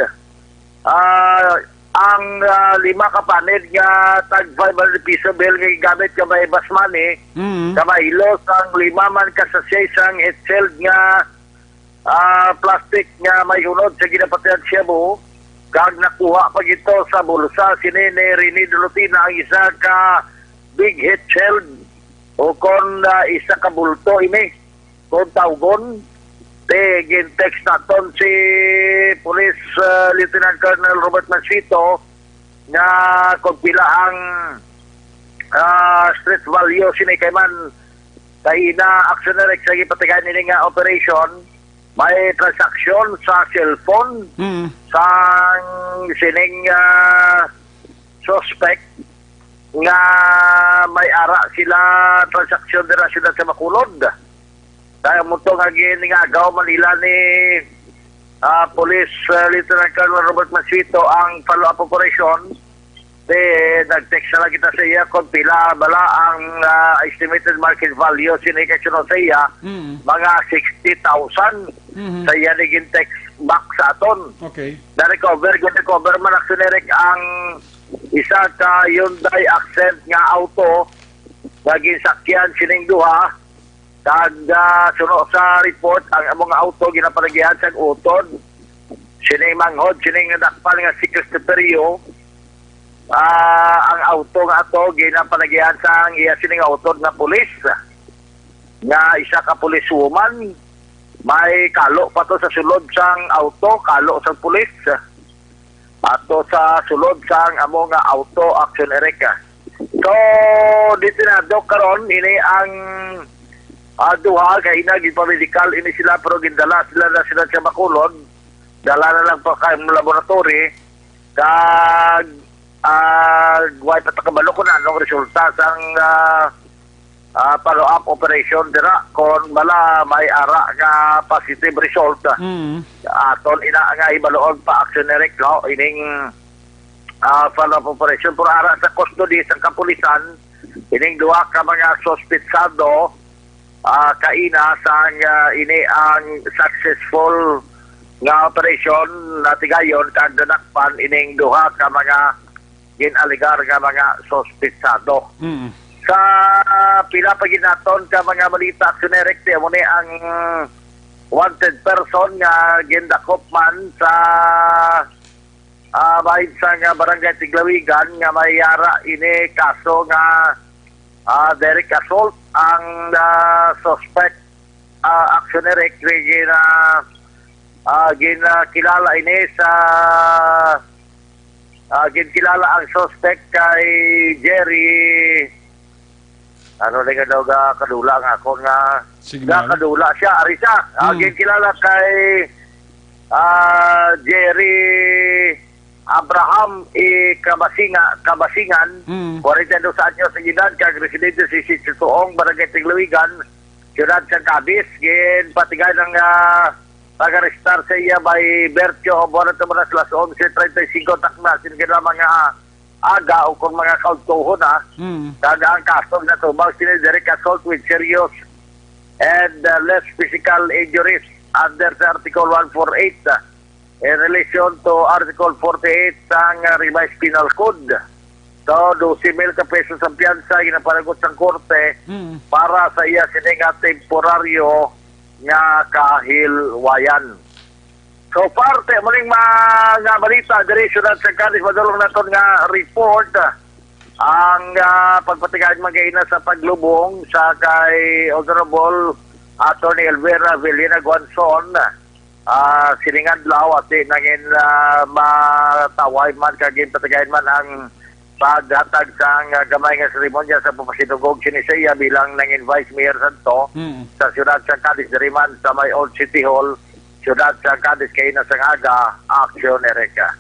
Ah, ang, ah, lima ka panid nga tag five hundred piso bill nga gigamit nga may bus money, Mm. kamaylo sang lima man ka sachet sang head shelled nga, ah, plastic nga may hunod sa ginapatihan shabu, kag nakuha pa gito sa bulsa sini ni Rene Dulutina ang isa ka big head shelled, o kon, ah, isa ka bulto ini, kung tawgon. Te, gin-text naton si Police, ah, Lieutenant Colonel Robert Masito nga kung pila ang, ah, street value sini, kay man kaina, Action Eric, sa gipatigayon nini nga operation, may transaksyon sa cellphone Mm. sang sining, ah, suspect nga may ara sila transaksyon dira sa siyudad sa Bacolod. Kaya mo to nga giningagaw man nila ni, ah, Police, ah, Lieutenant Colonel Robert Masito ang follow-up operation. Di, nag-text na lang kita sa iya kung pila bala ang, ah, estimated market value sini kay suno sa iya, Mm. mga sixty thousand Mhm. sa iya ni gin-text back sa aton. Okay. Na-recover, gin-recover man, Action Eric, ang isa ka Hyundai Accent nga auto nga ginsakyan sining duha. Kag, ah, suno sa report, ang among auto ginapalagihan sa utod sining manghod, sining nadakpan nga si Cristoferio. Ah, ang auto nga ato ginapalagihan sa ang iya sining utod nga pulis, nga isa ka policewoman. May kalo pa to sa sulod sang auto, kalo sang pulis. Ato sa sulod sang amo nga auto, Action Eric. So, detenado karon ini ang, ah, duha, kay ina gipamedikal ini sila, pero gindala sila na sila sa Bacolod. Dala na lang pa kay laboratory, kag, ah, way pa ta kabalo kung anong resulta sang, ah, ah, follow-up operation dira, kon bala may ara nga positive result. Mm. Aton ina nga hibaluon pa, Action Eric, no, ining, ah, follow-up operation. Pero ara sa custody sang kapulisan ining duha ka mga suspetsado, ah, kaina sang, ah, ini ang successful nga operation natigayon, kag nadakpan ining duha ka mga gin-alegar nga mga suspetsado. Mm. Sa pila pa ginaton ka mga balita, Action Eric, amo ni ang wanted person nga gindakop man sa, ah, bahin sa nga Barangay Tiglawigan nga may ara ini kaso nga, ah, direct assault. Ang, ah, suspect, ah, Action Eric, gina, ah, ginakilala ini sa, ah, ginkilala ang suspect kay Jerry. Ano na nga daw ga kadula nga ako nga Signal. Ga kadula siya, ari siya. Ah, Mm. Ginkilala kay, ah, Jerry Abraham E. Kabasinga, Kabasingan, Mm. kwarenta y dos anyos ang edad, kag residente sa Sitio Tuong, Barangay Tiglawigan, Siyudad sa Cadiz. Ginpatigayon ang, ah, pag-arestar sa iya by virtue of warrant of arrest, alas onse treinta y cinco takna, sin kailangan mga aga o kung mga kaudtohon, ha. Mm. Kag ang kaso natubag sini direct assault with serious and, uh, less physical injuries under sa Article one forty-eight, uh, in relation to Article forty-eight sang, uh, Revised Penal Code. So, dose mil ka pesos ang piyansa ginapanagot sang korte Mm. para sa iya sini nga temporaryo nga kahilwayan. So, parte mo ning mga balita diri sa Siyudad sa Cadiz, madulong naton nga report, ah, Ang, ah, pagpatigayon man kaina sa paglubong sa kay Honorable Attorney Elvira Villena Guanzon, ah, sining adlaw, ati nangin, ah, matawhay man kag ginpatigayon man ang paghatag sang, ah, gamay nga seremonya sa pagpasidungog sini sa iya bilang nangin Vice Mayor sadto Mm. sa siyudad sang Cadiz, diri man sa may Old City Hall, siyudad sang Cadiz, kaina sang aga, Aksyon, Erica.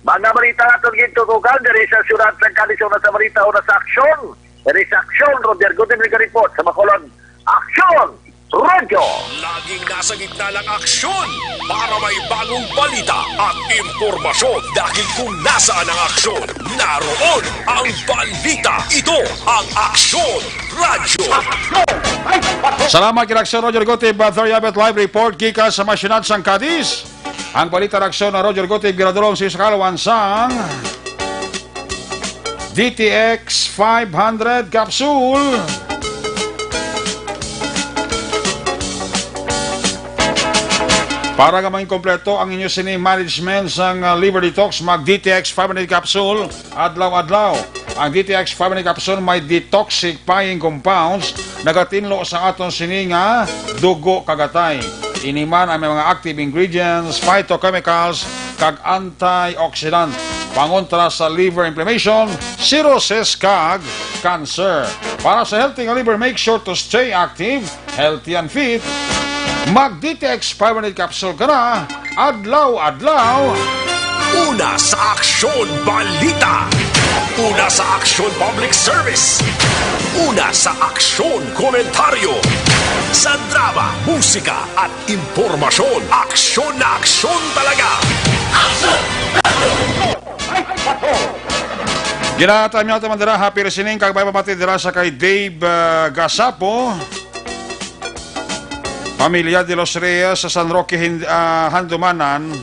Mga balita nga aton gintutukan diri sa siyudad sang Cadiz, una sa balita, una sa aksyon. Diri sa aksyon, Roger Gutierrez nag-report sa Bacolod. Aksyon! Radyo! Laging nasa gitna ng aksyon para may bagong balita at impormasyon. Dahil kung nasaan ang aksyon, naroon ang balita. Ito ang Aksyon Radyo. Salamat kay Aksyon Roger Gutib, uh, Thoriabet Live Report gikan sa mga siyudad sang Cadiz. Ang balita, reaksyon na Roger Gutib, giradulong sa Kalawan sang D T X five hundred capsule. Para nga maging kompleto ang inyo sini management sang, uh, liver detox, mag D T X five hundred capsule adlaw-adlaw. Ang D T X five hundred capsule may detoxifying compounds, nagatinlo sa aton sini nga dugo kag atay. Ini man ang may mga active ingredients, phytochemicals, kag antioxidant, pangontra sa liver inflammation, cirrhosis, kag cancer. Para sa healthy nga liver, make sure to stay active, healthy and fit. Mag D T X five hundred capsule ka na adlaw-adlaw. Una sa aksyon, balita. Una sa aksyon, public service. Una sa aksyon, komentaryo. Sa drama, musika, at impormasyon. Aksyon na aksyon talaga. Ginatamyaw ta man dira, happy listening, kag may pamati dira sa kay Dave, ah, Gasapo. Pamilya de los Reyes sa San Roque, Hin-, ah, Handumanan,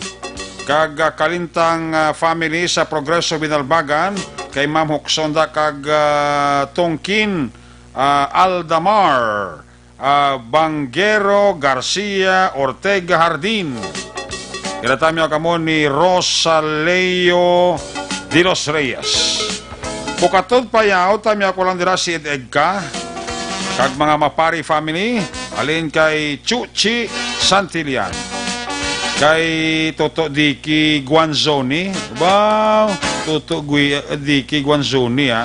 kag, ah, Kalintang, ah, family sa Progreso, Binalbagan, kay Ma'am Huksonda kag, ah, Tongkin, ah, Aldamar, ah, Banguero, Garcia, Ortega, Jardin. Ginatamyaw kamo ni Rosaleo de los Reyes. Pukatud Payaw, tamyaw ko lang dira si Ed Edka, kag mga Mapari family, alin kay Chuchi Santillan, kay Toto Dicky Guanzoni. Wow, Toto Gui-, Dicky Guanzoni, ah.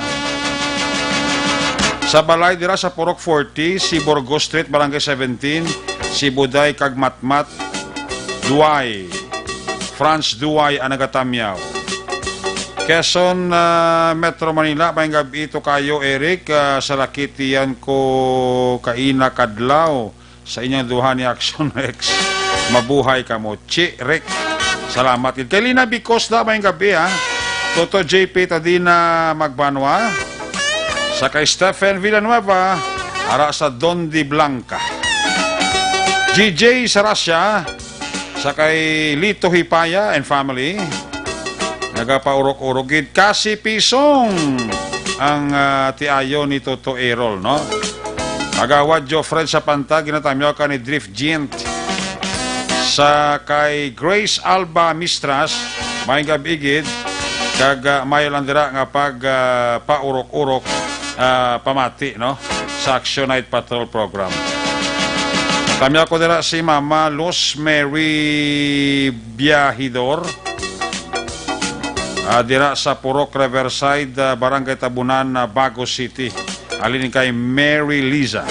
Sa balay dira sa Purok forty, si Burgos Street, Barangay seventeen, si Buday kag Matmat Duay, Franz Duay ang nagatamyaw. Quezon, ah, Metro Manila, maayong gab-i, Tokayo Eric, ah, sa Lakitian ko kaina kadlaw sa inyong duha ni Action X. Mabuhay kamo, Chi Rick. Salamat gid. Kay Lina Bicos na, maayong gab-i, ha. Toto J P Tadina Magbanwa. Sa kay Stephen Villanueva, ara sa Don de Blanca. G J Sarasya, sa kay Lito Hipaya and family. Nagapaurok-urok gid, kasi pisong ang, ah, tiayo ni Toto Errol, no? Kagawad Jofred Sapanta, ginatamyaw ka ni Drift Gint. Sa kay Grace Alba Mistras, maayong gab-i gid, kag, ah, maayo lang dira nga pag, ah, paurok-urok, ah, pamati, no, sa Action Night Patrol Program. Tamyaw ko dira si Mama Luz Mary Biahidor, ah, dira sa Purok Riverside, ah, Barangay Tabunan, ah, Bago City. Alin kay Mary Liza.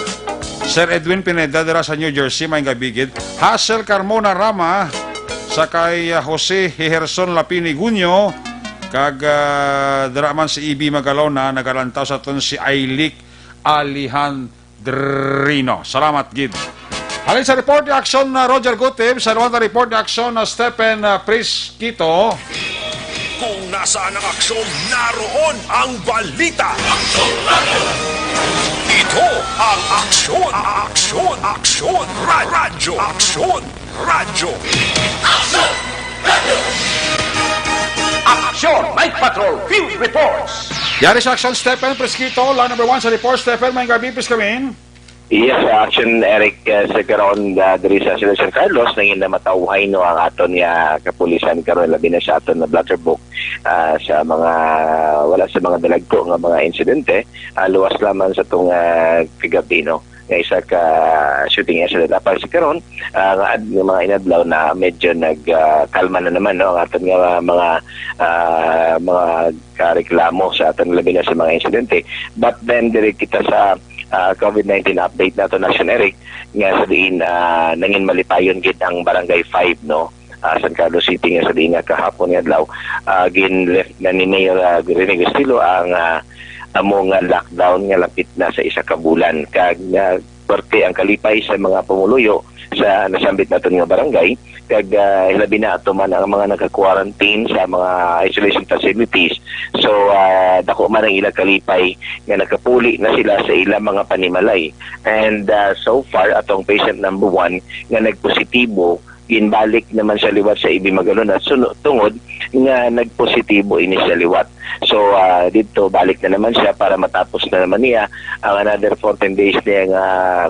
Sir Edwin Pineda dira sa New Jersey, maayong gab-i gid. Hazel Carmona Rama, sa kay, ah, Jose Hejerson Lapini Gunyo, kag, ah, dira man si Ibi Magalona, nagalantaw sa aton si Ailik Alejandrino. Salamat gid. Halin sa report ni Action na Roger Gutib, sa Rwanda report ni Action na Stephen, ah, Prisquito. Kung nasaan ang aksyon, naroon ang balita. Ito ang Aksyon, Aksyon, Aksyon, Ra-, Radyo, Aksyon, Radyo. Action Night Patrol Field Reports. Yari sa Action, Stephen Prisquito, line number one sa report. Stephen, maayong gab-i, please come in. Yes, uh, Action Eric, uh, sa karon, uh, diri sa Sila San Carlos, nangin na matawhay, no, ang aton nga kapulisan karon, labi na sa aton na Blatterbook, uh, sa mga wala sa mga dalagko nga mga insidente, uh, luwas lamang sa tong uh, kagabi, no, nga isa ka shooting incident. Apang sa karon, uh, nga, ad- nga mga inadlaw na medyo nag uh, kalma na naman, no, ang aton nga mga uh, mga kareklamo sa aton, labi na sa mga insidente. But then, diri kita sa uh, COVID nineteen update nato, Action Eric, nga sa diin uh, nangin malipayon gid ang Barangay five, no, uh, San Carlos City, nga sa diin nga kahapon nga adlaw uh, gin-lift na ni Mayor uh, Rene Castillo ang uh, amo nga lockdown nga lapit na sa isa ka bulan, kag uh, parte ang kalipay sa mga pumuluyo sa nasambit naton nga barangay, kag uh, labi na ato man ang mga naka-quarantine sa mga isolation facilities. So uh, dako man ang ilang kalipay nga nakapuli na sila sa ilang mga panimalay. And uh, so far, atong patient number one nga nagpositibo, ginbalik naman siya liwat sa Ibimagalo na suno- tungod nga nagpositibo ini siya liwat. So uh, dito balik na naman siya para matapos na naman niya ang another fourteen days niya nga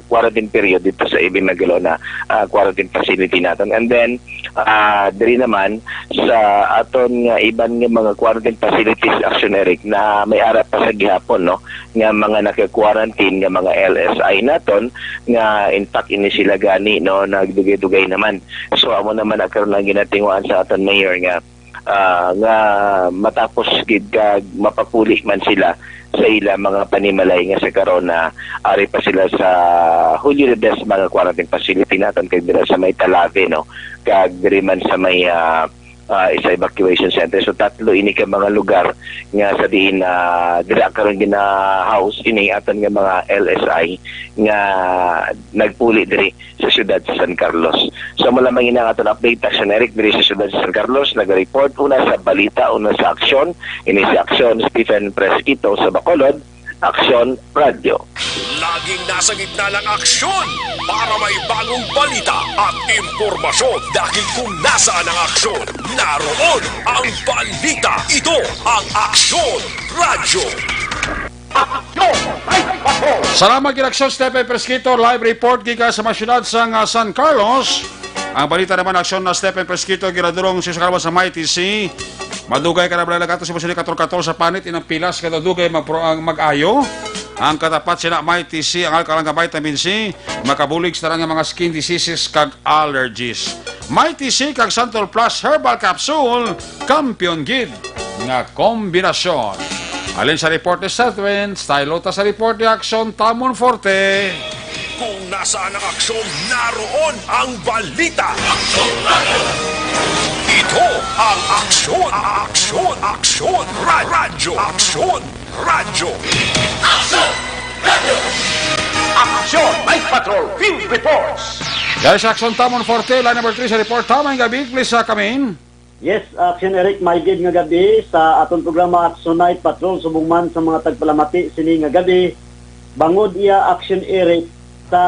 quarantine period dito sa Ibimagalo na uh, quarantine facility natin. And then uh, diri naman sa aton nga iban nga mga quarantine facilities, Action Eric, na may ara pa sa gihapon, no, nga mga naka-quarantine nga mga L S I naton, nga in fact ini sila gani, no, nagdugay-dugay naman. So amo naman ang karon ang ginatinguan sa aton mayor nga ah, nga matapos gid kag mapapuli man sila sa ila mga panimalay nga sa karon na ari pa sila sa Julio Ledesma nga quarantine facility naton, kag dira sa may Talave, no, kag diri man sa may ah, ah, isa evacuation center. So tatlo ini ka mga lugar nga sa diin na dira karon gina-house ini aton nga mga L S I nga nagpuli diri sa siyudad sa San Carlos. So amo lamang ini ang aton update, Action Eric, diri sa siyudad sa San Carlos. Naga-report una sa balita, una sa aksyon. Ini si Aksyon Stephen Fresquito sa Bacolod, Aksyon Radio. Laging nasa gitna ng aksyon para may bagong balita at impormasyon, dahil kung nasaan ang aksyon, naroon ang balita. Ito ang Aksyon Radio. Aksyon! Ay, patrol! Salamat gid, Aksyon Stephen Fresquito, live report gikan sa mga syudad sang, ah, San Carlos. Ang balita naman, Aksyon na Stephen Fresquito, ginadurong sa San Carlos sa Mighty C. Madugay ka na bala nagato si Musili Katol-Katol sa panit, inang pilas ka daw dugay magpro-, ang mag-ayo. Ang katapat sila Mighty C, ang alkalang nga vitamin C, makabulig sa tanan nga mga skin diseases kag allergies. Mighty C kag Santul Plus Herbal Capsule, kampiyon gid nga kombinasyon. Alin sa report ni Seth Win, stylo ta sa report ni Action Tamon Forte. Kung nasaan ang aksyon, naroon ang balita. Ito ang Aksyon, Aksyon, Aksyon, Ra- Radyo, Aksyon, Radyo. Aksyon! Aksyon! Night Patrol Field Reports! Dahil sa Aksyon Tamon Forte, line number three sa report, tamang gabi, please, sa kamin. Yes, Action Eric, may gid nga gabi sa aton programa Action Night Patrol, subong man sa mga tagpalamati sini nga gabi. Bangod iya, Action Eric, sa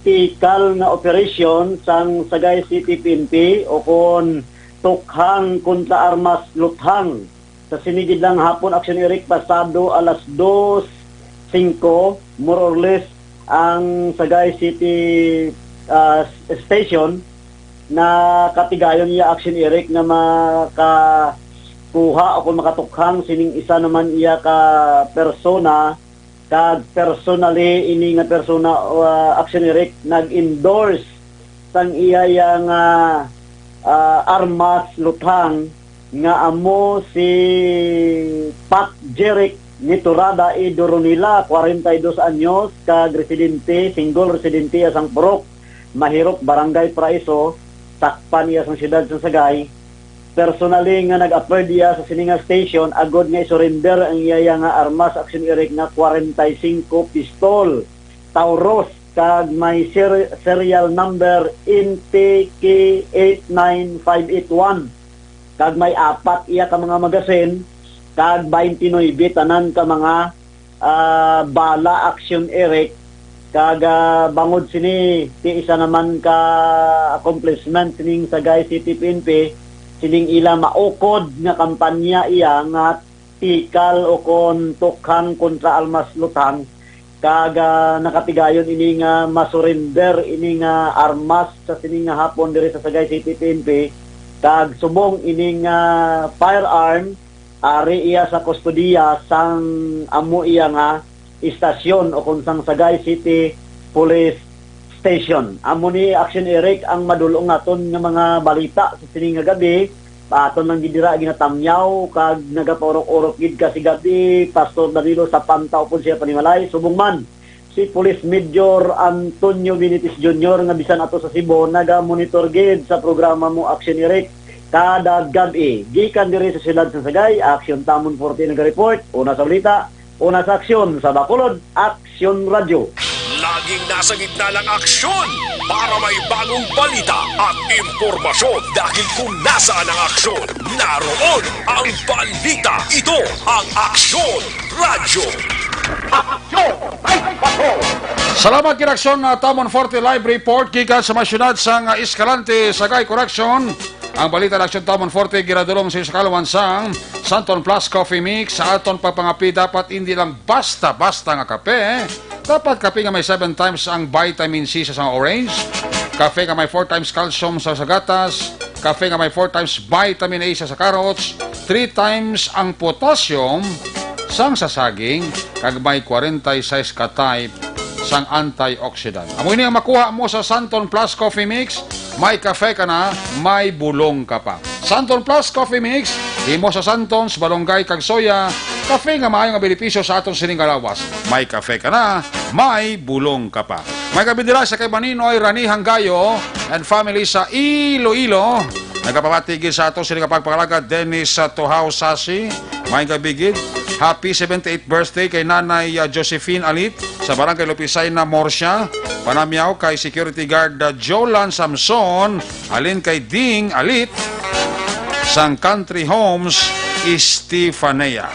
tikal nga operasyon sang Sagay City P N P o kon tukhang kontra armas luthang. Sa sini gid lang hapon, Action Eric, pasado alas dos singko, more or less, ang Sagay City, ah, s- Station, nakatigayon iya, Action Eric, nga makakuha o kung makatukhang sining isa naman iya ka persona, kag personally ini nga persona, uh, Action Eric, nag-endorse sang iya, iya nga, uh, armas luthang nga amo si Pac Jeric Niturada y Doronila, kwarenta y dos anyos, kag residente, single residente sang Purok Mahirok, Barangay Paraiso, sakpan iya sang siyudad sang Sagay. Personally nga nag-appear diya sa sini nga station agod nga i-surrender ang iya nga armas, Action Eric, nga kwarenta y singko pistol Taurus kag may ser- serial number N P K eight nine five eight one, kag may apat iya ka mga magasin kag twenty-nine tanan ka mga ah, bala, Action Eric, kag, ah, bangod sini ti isa naman ka accomplishment ning Sagay City P N P, sining ila maukod nga kampanya iya nga tikal o kon tukhang kontra armas luthang, kag, ah, nakatigayon ini nga masurrender ini nga armas sa sini nga hapon diri sa Sagay City P N P, kag subong ini nga firearm, ari iya sa kustodiya sang amo iya nga istasyon o kung sang Sagay City Police Station. Amo ni, Action Eric, ang madul-ong naton nga mga balita sa sini nga gabi. Aton lang gid dira ginatamyaw kag nagapaurok-urok gid ka si gabi, Pastor Danilo, sa pantaw pod siya panimalay. Subong man, si Police Major Antonio Benitez Junior nga bisan ato sa Cebu, naga-monitor gid sa programa mo, Action Eric, kada gab-i. Gikan diri sa siyudad sa Sagay, Action Tamon Forte naga-report. Una sa balita, una sa aksyon sa Bacolod, Aksyon Radyo. Laging nasa gitna ng aksyon para may bagong balita at impormasyon, dahil kung nasaan ang aksyon, naroon ang balita. Ito ang Aksyon Radyo. Aksyon Night Patrol. Salamat, Kinaksyon, na Tamon Forte Live Report gikan sa mga syudad sang Escalante, Sagay, Coraction. Ang balita ng Aksyon Tamon Forte ginadulong sa inyo sa kaluman sang Santon Plus Coffee Mix. Sa aton pagpangapi, dapat hindi lang basta-basta nga kape. Dapat kape nga may seven times ang vitamin C sa sang orange, kape nga may four times calcium sa, sa gatas, kape nga may four times vitamin A sa, sa carrots, three times ang potassium sang sa saging, kag may forty-six ka type sang antioxidant. Amo ini ang makuha mo sa Santon Plus Coffee Mix. May kafe ka na, may bulong ka pa. Santon Plus Coffee Mix, himo sa Santons, malunggay, kag soya. Kafe nga maayo nga benepisyo sa aton sining nga lawas. May kafe ka na, may bulong ka pa. May gabi dira sa kay Maninoy Rani Hanggayo and family sa Iloilo. Nagapamati gid sa ato sini nga pagpangalaga, Dennis, sa Tuhaw Sasi. May gabi gid. Happy seventy-eighth birthday kay Nanay, ah, Josephine Alit sa Barangay Lupisay na Morsia. Panamyaw kay Security Guard, ah, Jolan Samson, halin kay Ding Alit sang Country Homes, Estefanea.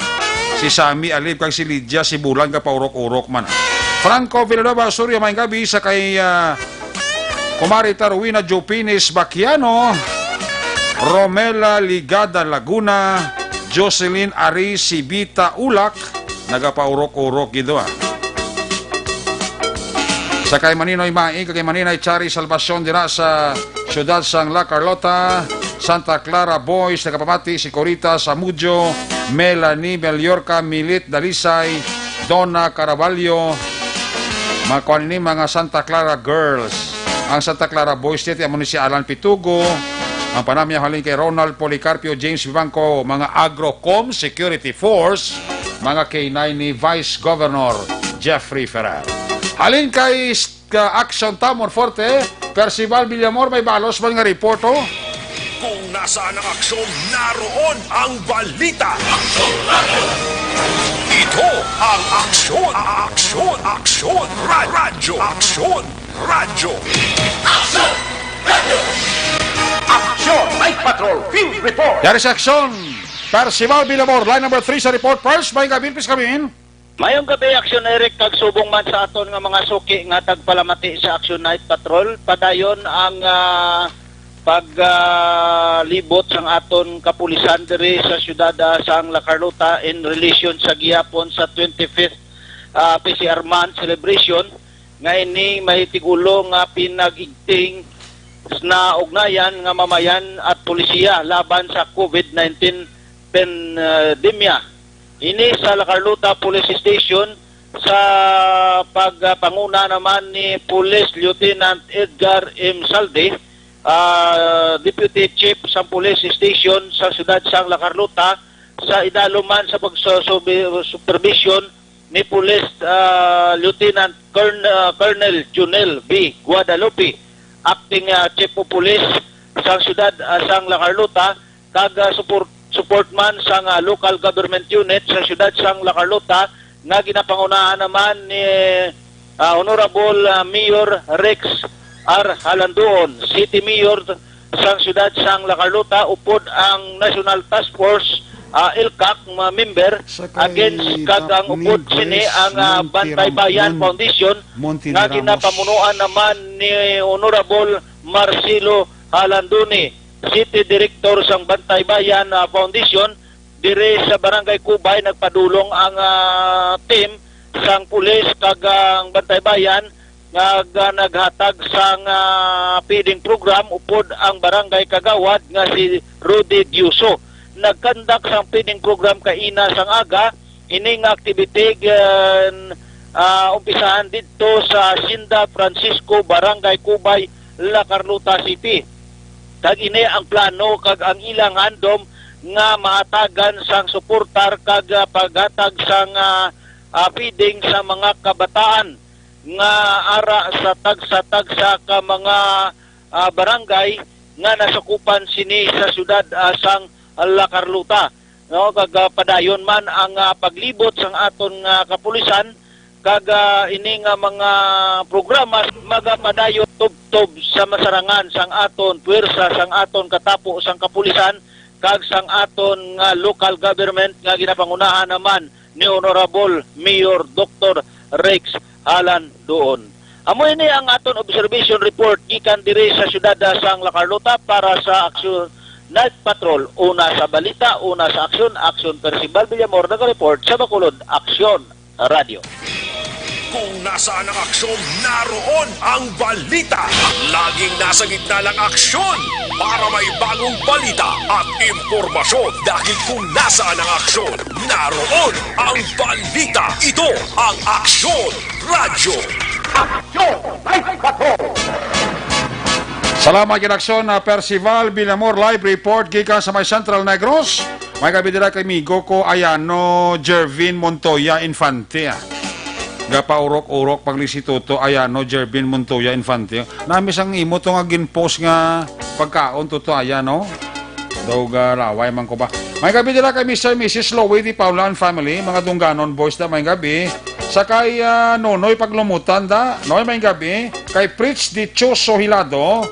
Si Sammy Alib kag si Lydia, si Bulan ka paurok-urok man. Franco Villanueva, Surya, may gabi sa kay, ah, Kumari Tarwina Jupines Baquiano, Romela Ligada Laguna, Jocelyn Ari Sibita Ulak, nagapaurok-urok gid, ah. Sa kay Maninoy Mai, kay Maninay Chari Salvacion dira sa siyudad sang La Carlota, Santa Clara Boys, nagapamati si Corita Samudio, Melanie Meliorca, Milit Dalisay, Donna Caraballo, mga kuan ini, mga Santa Clara Girls. Ang Santa Clara Boys dito, amo ni si Alan Pitugo, ang panamya halin kay Ronald Policarpio, James Vivanco, mga Agrocom Security Force, mga K nine ni Vice Governor Jeffrey Ferrer. Halin kay ka Action Tamor Forte, Percival Villamor, may balos man nga report, oh. Kung nasaan ang aksyon, naroon ang balita. Aksyon Radyo. Ito ang Aksyon, Aksyon, Aksyon, Ra-, Radyo, Aksyon Radyo. Aksyon Radyo. Aksyon Night Patrol Field Report. Yari sa aksyon, Percival Villamor, line number three sa report. First, may gabi, please, gabi. Mayong gabi, Aksyon Eric, kag subong man sa aton nga mga suki nga tagpalamati sa Aksyon Night Patrol. Padayon ang, ah, pag, ah, libot sang aton kapulisan diri sa siyudad, ah, sang La Carlota in relation sa gihapon sa twenty-fifth, ah, P C R Month celebration, nga ini may tigulo nga pinag-igting na ugnayan nga mamayan at polisiya laban sa COVID nineteen pandemya. Ini sa La Carlota Police Station sa pagpanguna naman ni Police Lieutenant Edgar M. Saldi, ah, Deputy Chief sa Police Station sa siyudad sang La Carlota, sa idalom man sa pagsusubi-, supervision ni Police, ah, Lieutenant Colonel, ah, Colonel Junel B. Guadalupe, Acting, ah, Chief of Police sa siyudad, ah, sang La Carlota, kag, ah, support, support man sang, ah, local government unit sa siyudad sang La Carlota, nga ginapangunahan naman ni, ah, Honorable, ah, Mayor Rex R. Halanduon, City Mayor sang siyudad sang La Carlota, upod ang National Task Force, ah, LCAC, mga member, against kag ang upod sini ang, ah, Bantay Bayan Foundation, nga ginapamunuan naman ni Honorable Marcelo Halandoni, City Director sang Bantay Bayan, ah, Foundation. Diri sa Barangay Cubay, nagpadulong ang, ah, team sang pulis kag ang Bantay Bayan nga, nga naghatag sang, ah, feeding program upod ang barangay kagawad nga si Rudy Diuso. Nagkandak sang feeding program kaina sang aga. Ini nga activity gan, ah, umpisahan didto sa Hacienda Francisco, Barangay Cubay, La Carlota City. Kag ini ang plano kag ang ilang handom nga mahatagan sang suportar kag, ah, paghatag sang, ah, ah, feeding sa mga kabataan nga ara sa tagsa-tagsa ka mga, ah, barangay nga nasakupan sini sa siyudad, ah, sang La Carlota, no? Kag, ah, padayon man ang, ah, paglibot sang aton nga kapulisan, kag, ah, ini nga mga programa magapadayon tubtob sa masarangan sang aton puwersa, sang aton katapo sang kapulisan, kag sang aton nga local government nga ginapangunahan naman ni Honorable Mayor Doktor Rex Alan Doon. Amo ini ang aton observation report gikan diri sa siyudad sang La Carlota para sa Aksyon Night Patrol. Una sa balita, una sa aksyon, Aksyon Percival Villamor nag-report sa Bacolod Aksyon Radio. Kung nasaan ang aksyon, naroon ang balita. Laging nasa gitna ng aksyon para may bagong balita at impormasyon. Dahil kung nasaan ang aksyon, naroon ang balita. Ito ang Aksyon Radyo. Aksyon Live Patrol. Salamat gid, Aksyon, ah, Percival Villamor, live report gikan sa may Central Negros. May gabi dira kay amigo ko, Ayano Jervin Montoya Infante, ah. Gapaurok-urok pag ni si Toto Ayano Jervin Montoya Infante. Nami sang imo to nga ginpost nga pagkaon, Toto Ayano. Daw galaway man ko ba. May gabi dira kay Mister and Missus Louie Di Paula and family, mga Dungganon boys da, may gabi. Sa kay, ah, Nonoy Paglumutan da, Noy, may gabi. Kay Fritz Dichoso Hilado,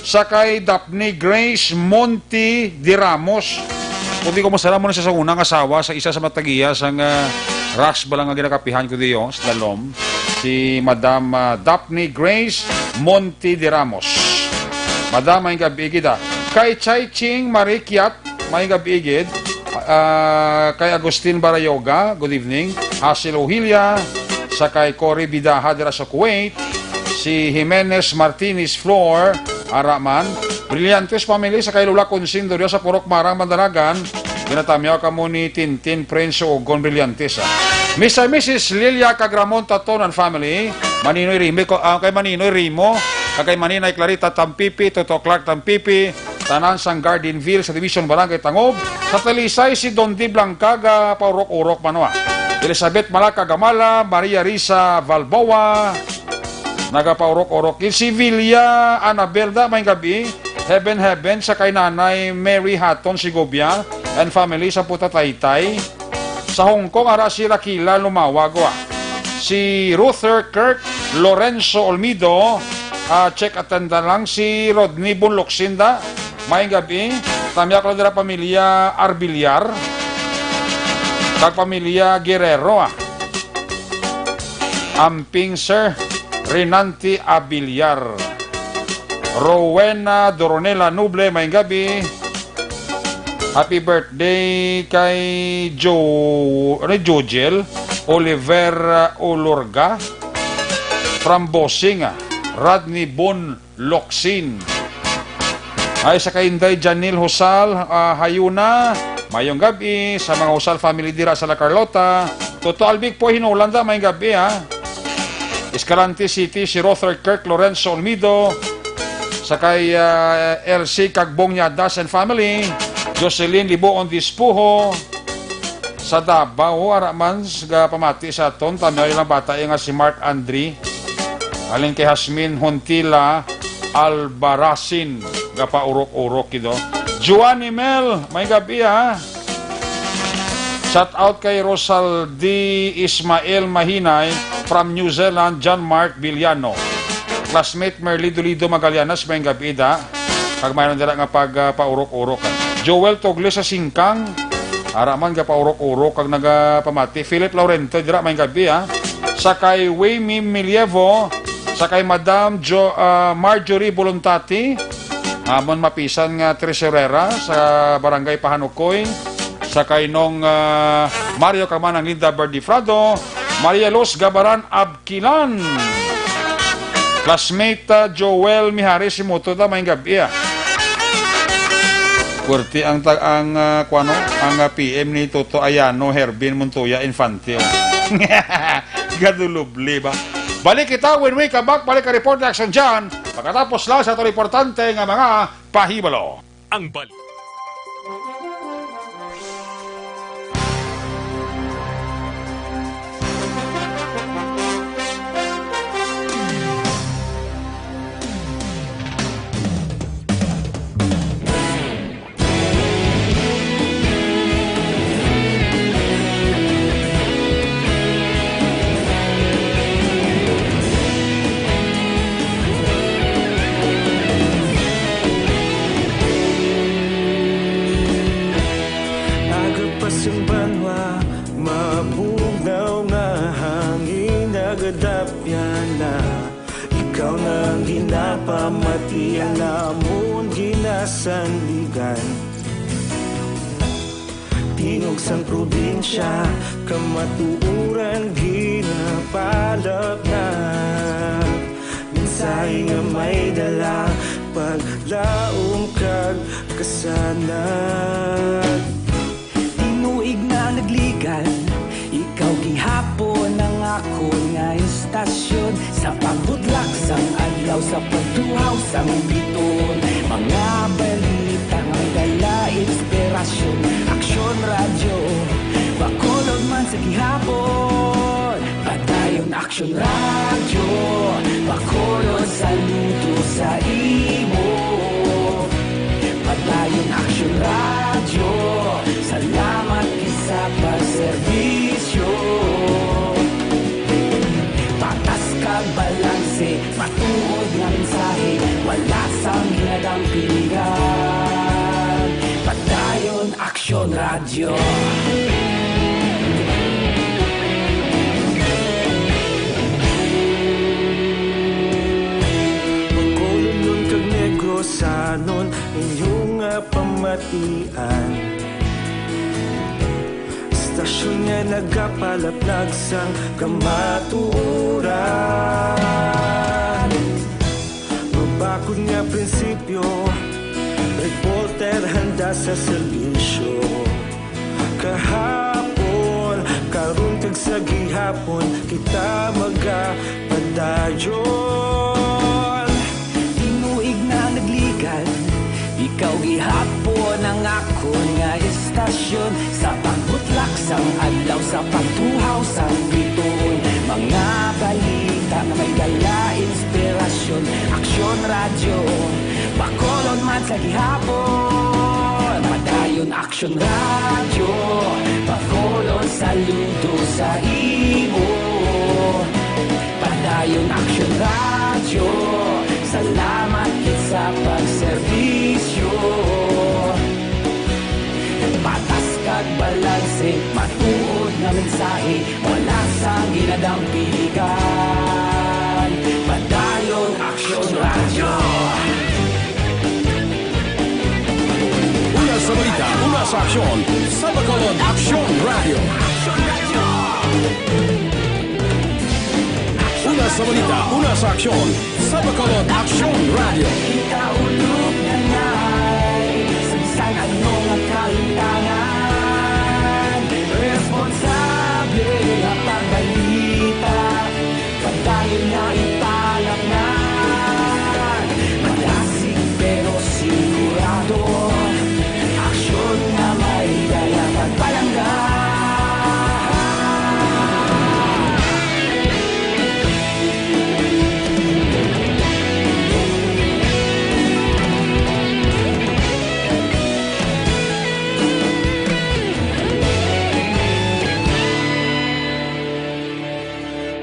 sa kay Daphne Grace Monte de Ramos. Kung di ko masala mo na siya sa unang asawa, sa isa sa matagiya sang, ah, Ras ba lang nga ginakapihan ko diyo, sa Dalom, si Madam, ah, Daphne Grace Monte de Ramos. Madam, may gabi gid, ah. Kay Chai Ching Marikiat, may gabi gid. Ah, kay Agustin Barayoga, good evening. Hasil Ohilia, sa kay Cory Bidaha dira sa Kuwait, si Jimenez Martinez Flor, ara man, Brillantes family, sa kay Lola Consindo dira sa Purok Marang, Mandalagan, ginatamyaw kamo ni Tintin Prince Ugon Brillantes, ah. Mister and Missus Lilia Cagramon Taton and family, Maninoy Rimo, ko-, ah, kay Maninoy Rimo, kag kay Maninay Clarita Tampipi, Toto Clark Tampipi, tanan sang Gardenville sa Division Barangay Tangob, sa Talisay si Don Di Blanca, gapaurok-urok man, wa. Elizabeth Malaca Gamala, Maria Risa Balboa, nagapaurok-urok. Kay si Villa Annabel da, may gabi, Heaven Heaven, sa kay Nanay Mary Hatton Segovia and family sa Putataytay. Sa Hong Kong, ara si Rakila Lumawag, wa. Si Ruther Kirk Lorenzo Olmido, ah, check attendant lang. Si Rodney Bunloksin da, may gabi. Tamya ko lang dira pamilya Arbiliar kag pamilya Guerrero, ah. Amping Sir Renante Abiliar. Rowena Doronela Noble, may gabi. Happy birthday kay Jo-, ano, Jojel Oliver, uh, Olorga from Bossing, ah, Rodney Bon Loksin. Ay, sa kay Inday Janil Husal, ah, Hayuna, mayong gabi sa mga Husal family dira sa La Carlota. Toto Albic po, Hinulanda, mayong gabi, ha. Escalante City, si Rother Kirk Lorenzo Olmido, sa kay, ah, L C Kagbong Yadas and family, Jocelyn Liboon Dispuho, sa Davao, ara man, s-, gapamati sa aton, tamyaw ilang bata, eh, nga si Mark Andre, alin kay Hasmin Hontila Albaracin, gapaurok-urok, kido. Joanny Mel, may gabi, ha? Shout out kay Rosaldi Ismael Mahinay from New Zealand, John Mark Villano. Classmate Merly Dolido Magallanes, may gabi da. Kag mayroon dira nga pag, ah, paurok-urok. Joel Togle sa Singkang, ara man gapaurok-urok kag nagapamati. Philip Laurente dira, may gabi, ha. Sa kay Wayme Milievo, sa kay Madam Jo-, ah, Marjorie Bolontati, amon mapisan nga tresurera sa Barangay Pahanukoy, sa kay Nong, ah, Mario kag Manang Linda Berdifrado, Maria Luz Gabaran Abquilan. Classmate, ah, Joel Mijares Simuto ta, maayong gab-i, ah. Pwerte ang tag-, ang, ah, kuwano, ang, ah, P M ni Toto Ayano, Hervin Montoya Infante, oh. Gadulubli ba? Balik kita when we come back. Balik ang report ni Action John. Pagkatapos lang sa aton importante nga mga pahibalo. Ang bal- Aga pa sang banwa, mabugnaw nga hangin nagadapyan na. Ikaw na ang ginapamatian namon, ginasandigan. Tingog sang probinsya, kamatuoran ginapalapnap. Mensahe nga may dala, paglaom kag kasanag. Tinuig na nagligan, ikaw gihapon ang akon nga istasyon. Sa pagbutlak sang adlaw, sa pagtuhaw sang biton, mga balita nga may dala inspirasyon. Aksyon Radyo, Bacolod man sa gihapon. Padayon Aksyon Radyo, Bacolod, saludo sa imo. Padayon Aksyon Radyo, salamat gid sa pagserbisyo. Patas kag balanse, matuod nga mensahe, wala sang ginadampigan. Padayon Aksyon Radyo. Bacolodnon kag Negrosanon, inyo nga pamatian. Istasyon nga nagapalaplag sang kamatuoran. Mabakod nga prinsipyo, reporter handa sa serbisyo. Kahapon, karon kag sa gihapon, kita magapadayon. Tinuig na nagligan, ikaw gihapon ang akon nga istasyon. Sa pagbutlak sang adlaw, sa pagtuhaw sang biton, mga balita nga may dala inspirasyon. Aksyon Radyo, Bacolod man sa gihapon. Padayon Aksyon Radyo, Bacolod, saludo sa imo. Padayon Aksyon Radyo, salamat gid sa pagserbisyo. Patas kag balanse, matuod nga mensahe, wala sang ginadampigan. Padayon Aksyon Radyo. Una sa balita, una sa aksyon, sa Bacolod Aksyon Radyo. Una sa balita, una sa aksyon, sa Bacolod Aksyon Radyo. Ikaulo na ngay, sa bisan ano nga kalintangan, responsable nga pagbalita, padayon nga ipalapnan. Madasig pero sigurado, aksyon nga may dala pagpalangga.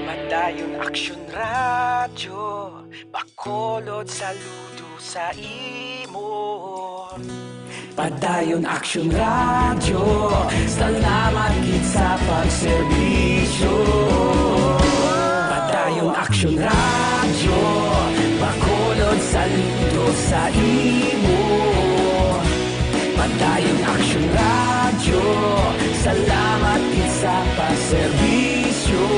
Padayon Aksyon Radyo, Bacolod, saludo sa imo. Padayon Aksyon Radyo, salamat gid sa pagserbisyo. Padayon Aksyon Radyo, Bacolod, saludo sa imo. Padayon Aksyon Radyo, salamat gid sa pagserbisyo.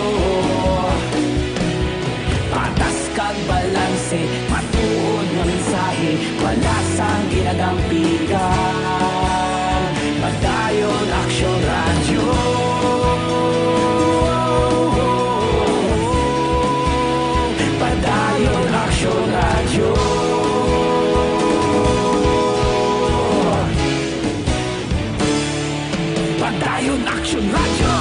Patas kag balanse, matuod nga mensahe, wala sang ginagampigan. Padayon Aksyon Radyo. Padayon Aksyon Radyo. Padayon Aksyon Radyo.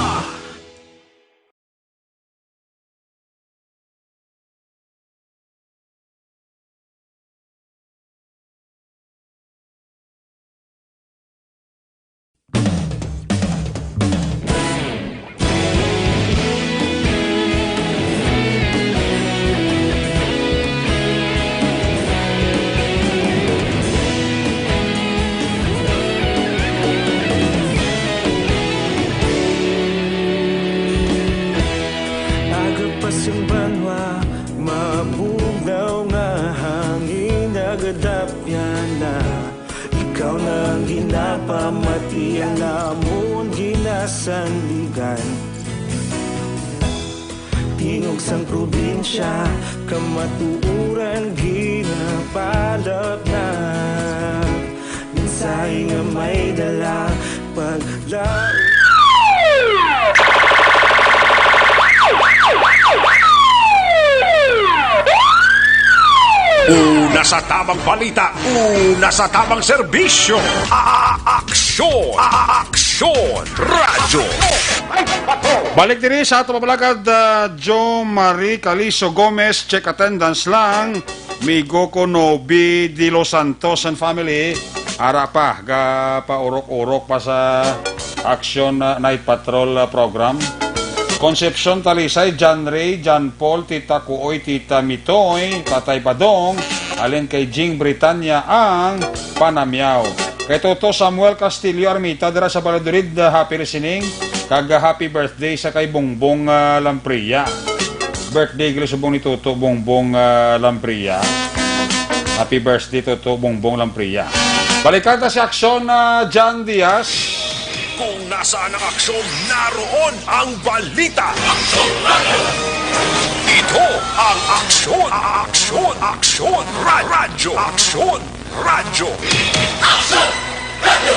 Agapas ang banwa, mabugnaw nga hangin, nagadapya na. Ikaw na ang ginapamati, ang amon ginasandigan. Tingog sang probinsya, kamatuoran ginapalapnap. Mensahe nga may dala, paglaom. Una sa tamang balita, una sa tamang serbisyo. A-, aksyon, a-, aksyon, radyo. Balik diri sa ato mabalagad, ah, Jo Marie Caliso Gomez, check attendance lang. Migo ko Nobi de los Santos and family, ara pa, gapaurok-urok pa sa Action, ah, Night Patrol, ah, program. Concepcion Talisay, John Ray, John Paul, Tita Kuoy, Tita Mitoy, Tatay Badong, halin kay Jing Britanya ang panamyaw. Kay Toto Samuel Castillo Armita dira sa Valladolid, ah, happy listening, kag, ah, happy birthday sa kay Bongbong, ah, Lampria. Birthday gali subong ni Toto Bongbong, ah, Lampria. Happy birthday, Toto Bongbong Lampria. Balikan ta si Aksyon, ah, John Diaz. Kung nasaan ang aksyon, naroon ang balita. Aksyon Radyo. Ito ang Aksyon, Aksyon, Aksyon Ra-, Radyo. Aksyon Radyo. Aksyon Radyo.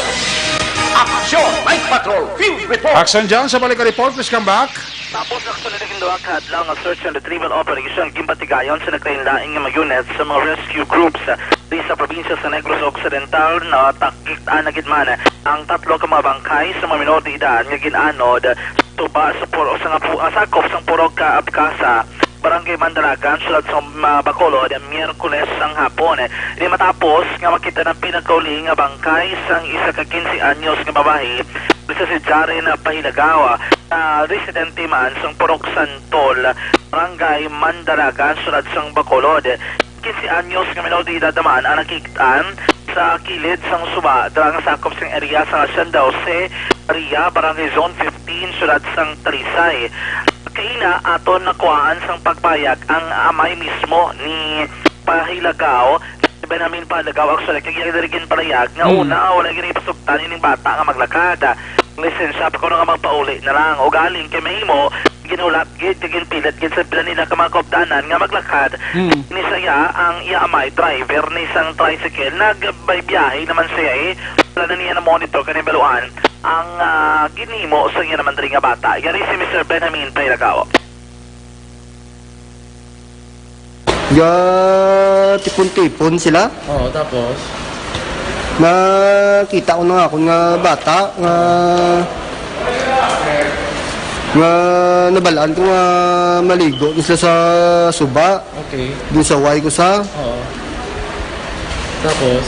Aksyon Night Patrol Field Report. Aksyon John, sa balik ka report, please come back. Tapos, actually, naging duha ka adlaw nga search and retrieval operation ginpatigayon sa naglain-lain nga mga units sa mga rescue groups, ah, di sa probinsya sa Negros Occidental. Natakit-an na gid man ang tatlo ka mga bangkay sa mga minor de edad nga gin-anod sa tuba sa purok sa nga pu-, ah, sakop sang purok ka Abcasa, Barangay Mandalagan, siyudad sa, ah, Bacolod, Miyerkules sang hapon. Ini matapos nga makita ang pinakauli nga bangkay sang isa ka quince anyos nga babayi, si Jaren Pahilagaw, ah, residente man sang Purok Santol, Barangay Mandalagan, siyudad sang Bacolod. Quince anyos nga minor de edad naman ang nakit-an sa kilid sang suba, dira nga sakop sang area sang Hacienda Jose Maria, Barangay Zone fifteen, siyudad sang Talisay. Kaina aton nakuhaan sang pagpayag ang amay mismo ni Pahilagaw, si Benjamin Pahilagaw, actually, kag iya diri ginpalahayag nga Hmm. una, wala gid ipasugtan ining bata nga maglakad. Lisensya pa kuno nga magpauli na lang. Ugaling kay mahimo, ginhulat gid kag ginpilit gid sa pila nila ka mga kaupdanan nga maglakad. Hmm. Ni saya ang iya amay, driver ni sang tricycle, nagbiyahe naman siya, eh. Wala na niya na-monitor kani baluan ang, ah, ginhimo sa iya naman diri nga bata. Yari si Mister Benjamin Pairagao. Gatipon-tipon sila. Oo, tapos? Nakita ko na nga akon nga bata nga, nga nabalaan ko nga maligo na sila sa suba. Okay. Dun sa way ko sa. Oo. Tapos,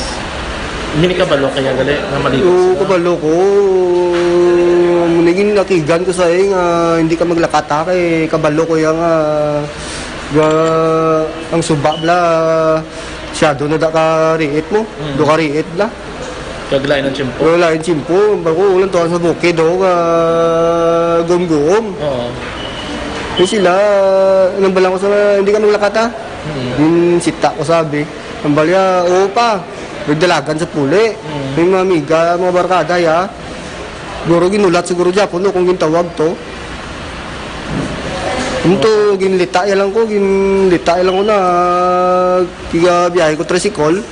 hindi kabalo kaya gali nga maligo Oo, sila? Kabalo ko. Munigin nakigan ko sa, eh, nga hindi ka maglakata kay kabalo ko yang, ah, ga-, ang suba bla, siyado na da ka riit mo. Mm. Do ka riit bla. Kag lain ang tiyempo? Pero lain tiyempo. Bako, ulan to sa bukid, oh, ka guom-guom. Oo. Eh, sila, nang balang ko sa, hindi ka maglakata? Mm. Yung sita ko sabi. Ang balya, oo pa. Nagdalagan sa puli. Mm. Yung mga amiga, mga barkada, ya. Guro ginulat siguro dyan, puno kung gintawag to. Ito, ginlita ya lang ko, ginlita ya lang ko na, kiga biyahe ko tricycle.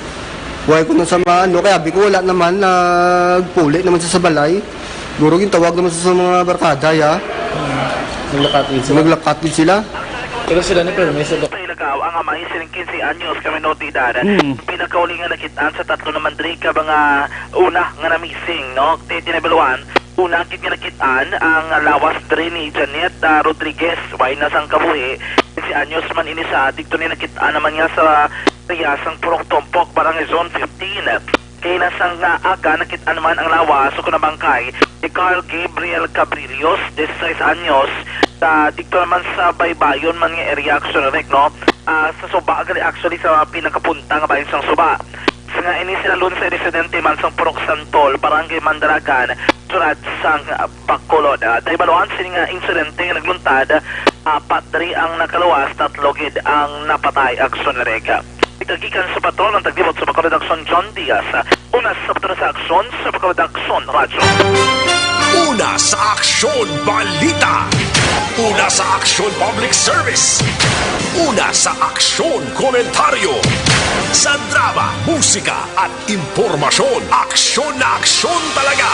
Buhay ko na sa mga ano, kaya abi ko wala naman, nagpuli naman sa, sa balay. Siguro gintawag naman sa, sa mga barkada, ya. Naglakat din sila. Naglakat din sila. Pero sila na permi sa dok- Sa ilagaw ang amay sining quince anyos ka menor de edad. Hmm. Pinakauli nga nakit-an sa tatlo naman diri ka mga una nga na-missing, no? Ti-, tinabaluan, una gid nga nakit-an ang lawas diri ni Janet, ah, Rodriguez, way na sang kabuhi. Quince anyos man ini sa didto ni nakit-an naman niya sa area sang Purok Tumpok, Barangay Zone fifteen. Kay na sang, ah, aga nakit-an man ang lawas o kon ang bangkay ni Carl Gabriel Cabrillos, dieciséis anyos, sa didto naman sa baybayon man nga area, Action Rec, no? Ah, sa suba gali actually sa pinakapunta nga bahin sang suba. Sa nga ini sila Lunsay, residente man sang Purok Santol, Barangay Mandaragan, syudad sang, ah, Bacolod. Ah, taybaluan sini nga insidente nga nagluntad, apat diri ang nakaluwas, tatlo gid ang napatay, Action Rec. Itagikan sa patrol ang taglibot sa Bacolod Action, John Diaz. Una sa patrol sa Action, sa Bacolod Action Radyo. Una sa Aksyon Balita. Una sa Aksyon Public Service. Una sa Aksyon Komentaryo. Sa drama, musika, at impormasyon, aksyon na aksyon talaga.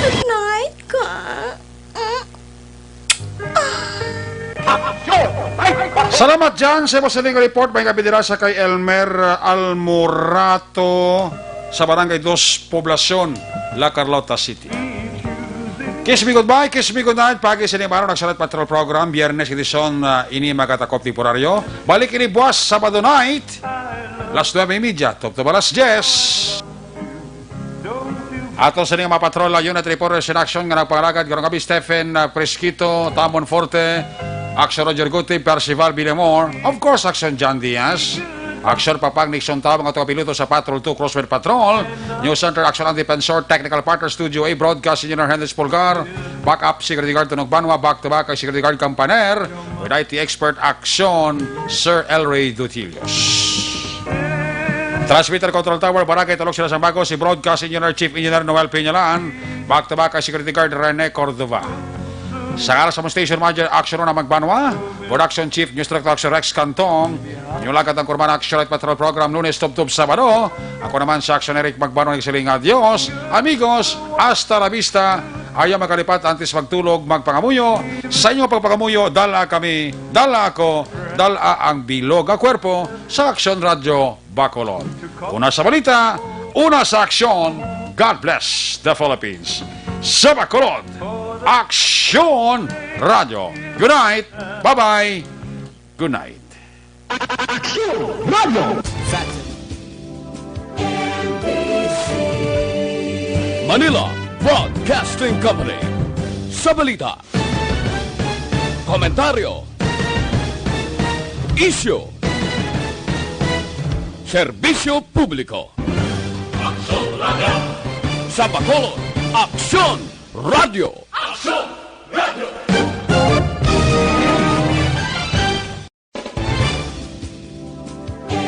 Good night, ka. Salamat, Jan, sa imo sining report. May kabidira sa kay Elmer, uh, Almorato sa Barangay Dos Poblacion, La Carlota City. Kiss me goodbye, kiss me goodnight. Pagi sa Nimaro, Action Rec Patrol Program, Biyernes edisyon, uh, ini magatakop temporaryo. Balik ini buwas, Sabado night, las nuebe y media, tubtob alas diyes. Ato sa ining mga patrol, uh, unit reporters in action nga nagpangalagad karong gabi, Stephen, uh, Fresquito, Tom Monforte, Action Roger Guti, Percival Villamor, of course, Action John Diaz, Action Papang Nixon Tao, mga kapiloto sa Patrol two Crosswind Patrol, News Center, Action Ang Defensor, Technical Partner, Studio A, Broadcast Engineer Henry Pulgar, Backup Security Guard Tunog Banwa, Back to Back kay Security Guard Campaner, with I T Expert Action, Sir Elray Dutillos. Transmitter Control Tower, Barangay Tulog, Sila Sambago, si Broadcast Engineer, Chief Engineer Noel Piñalan, back to back kay Security Guard Rene Cordova. Sa ngalan sa among station manager, Action Rona Magbanwa, Production Chief, News Director, Action Rex Cantong, inyong lagad ang Kurman Action Rec Patrol Program, Lunes tubtob Sabado. Ako naman sa Action Eric Magbanwa, nagsiling nga adios. Amigos, hasta la vista. Ayaw makalipat antes magtulog, magpangamuyo. Sa inyong pagpangamuyo, dala kami, dala ako, dala ang bilog nga kwerpo sa Action Radyo Bacolod. Una sa balita, una sa aksyon. God bless the Philippines. Sa Bacolod, Aksyon Radyo. Good night. Bye-bye. Good night. Aksyon Radyo. Manila Broadcasting Company. Sa balita, komentaryo, isyu, serbisyo publiko. Aksyon Radyo. Sa Bacolod, Aksyon Radyo. Aksyon!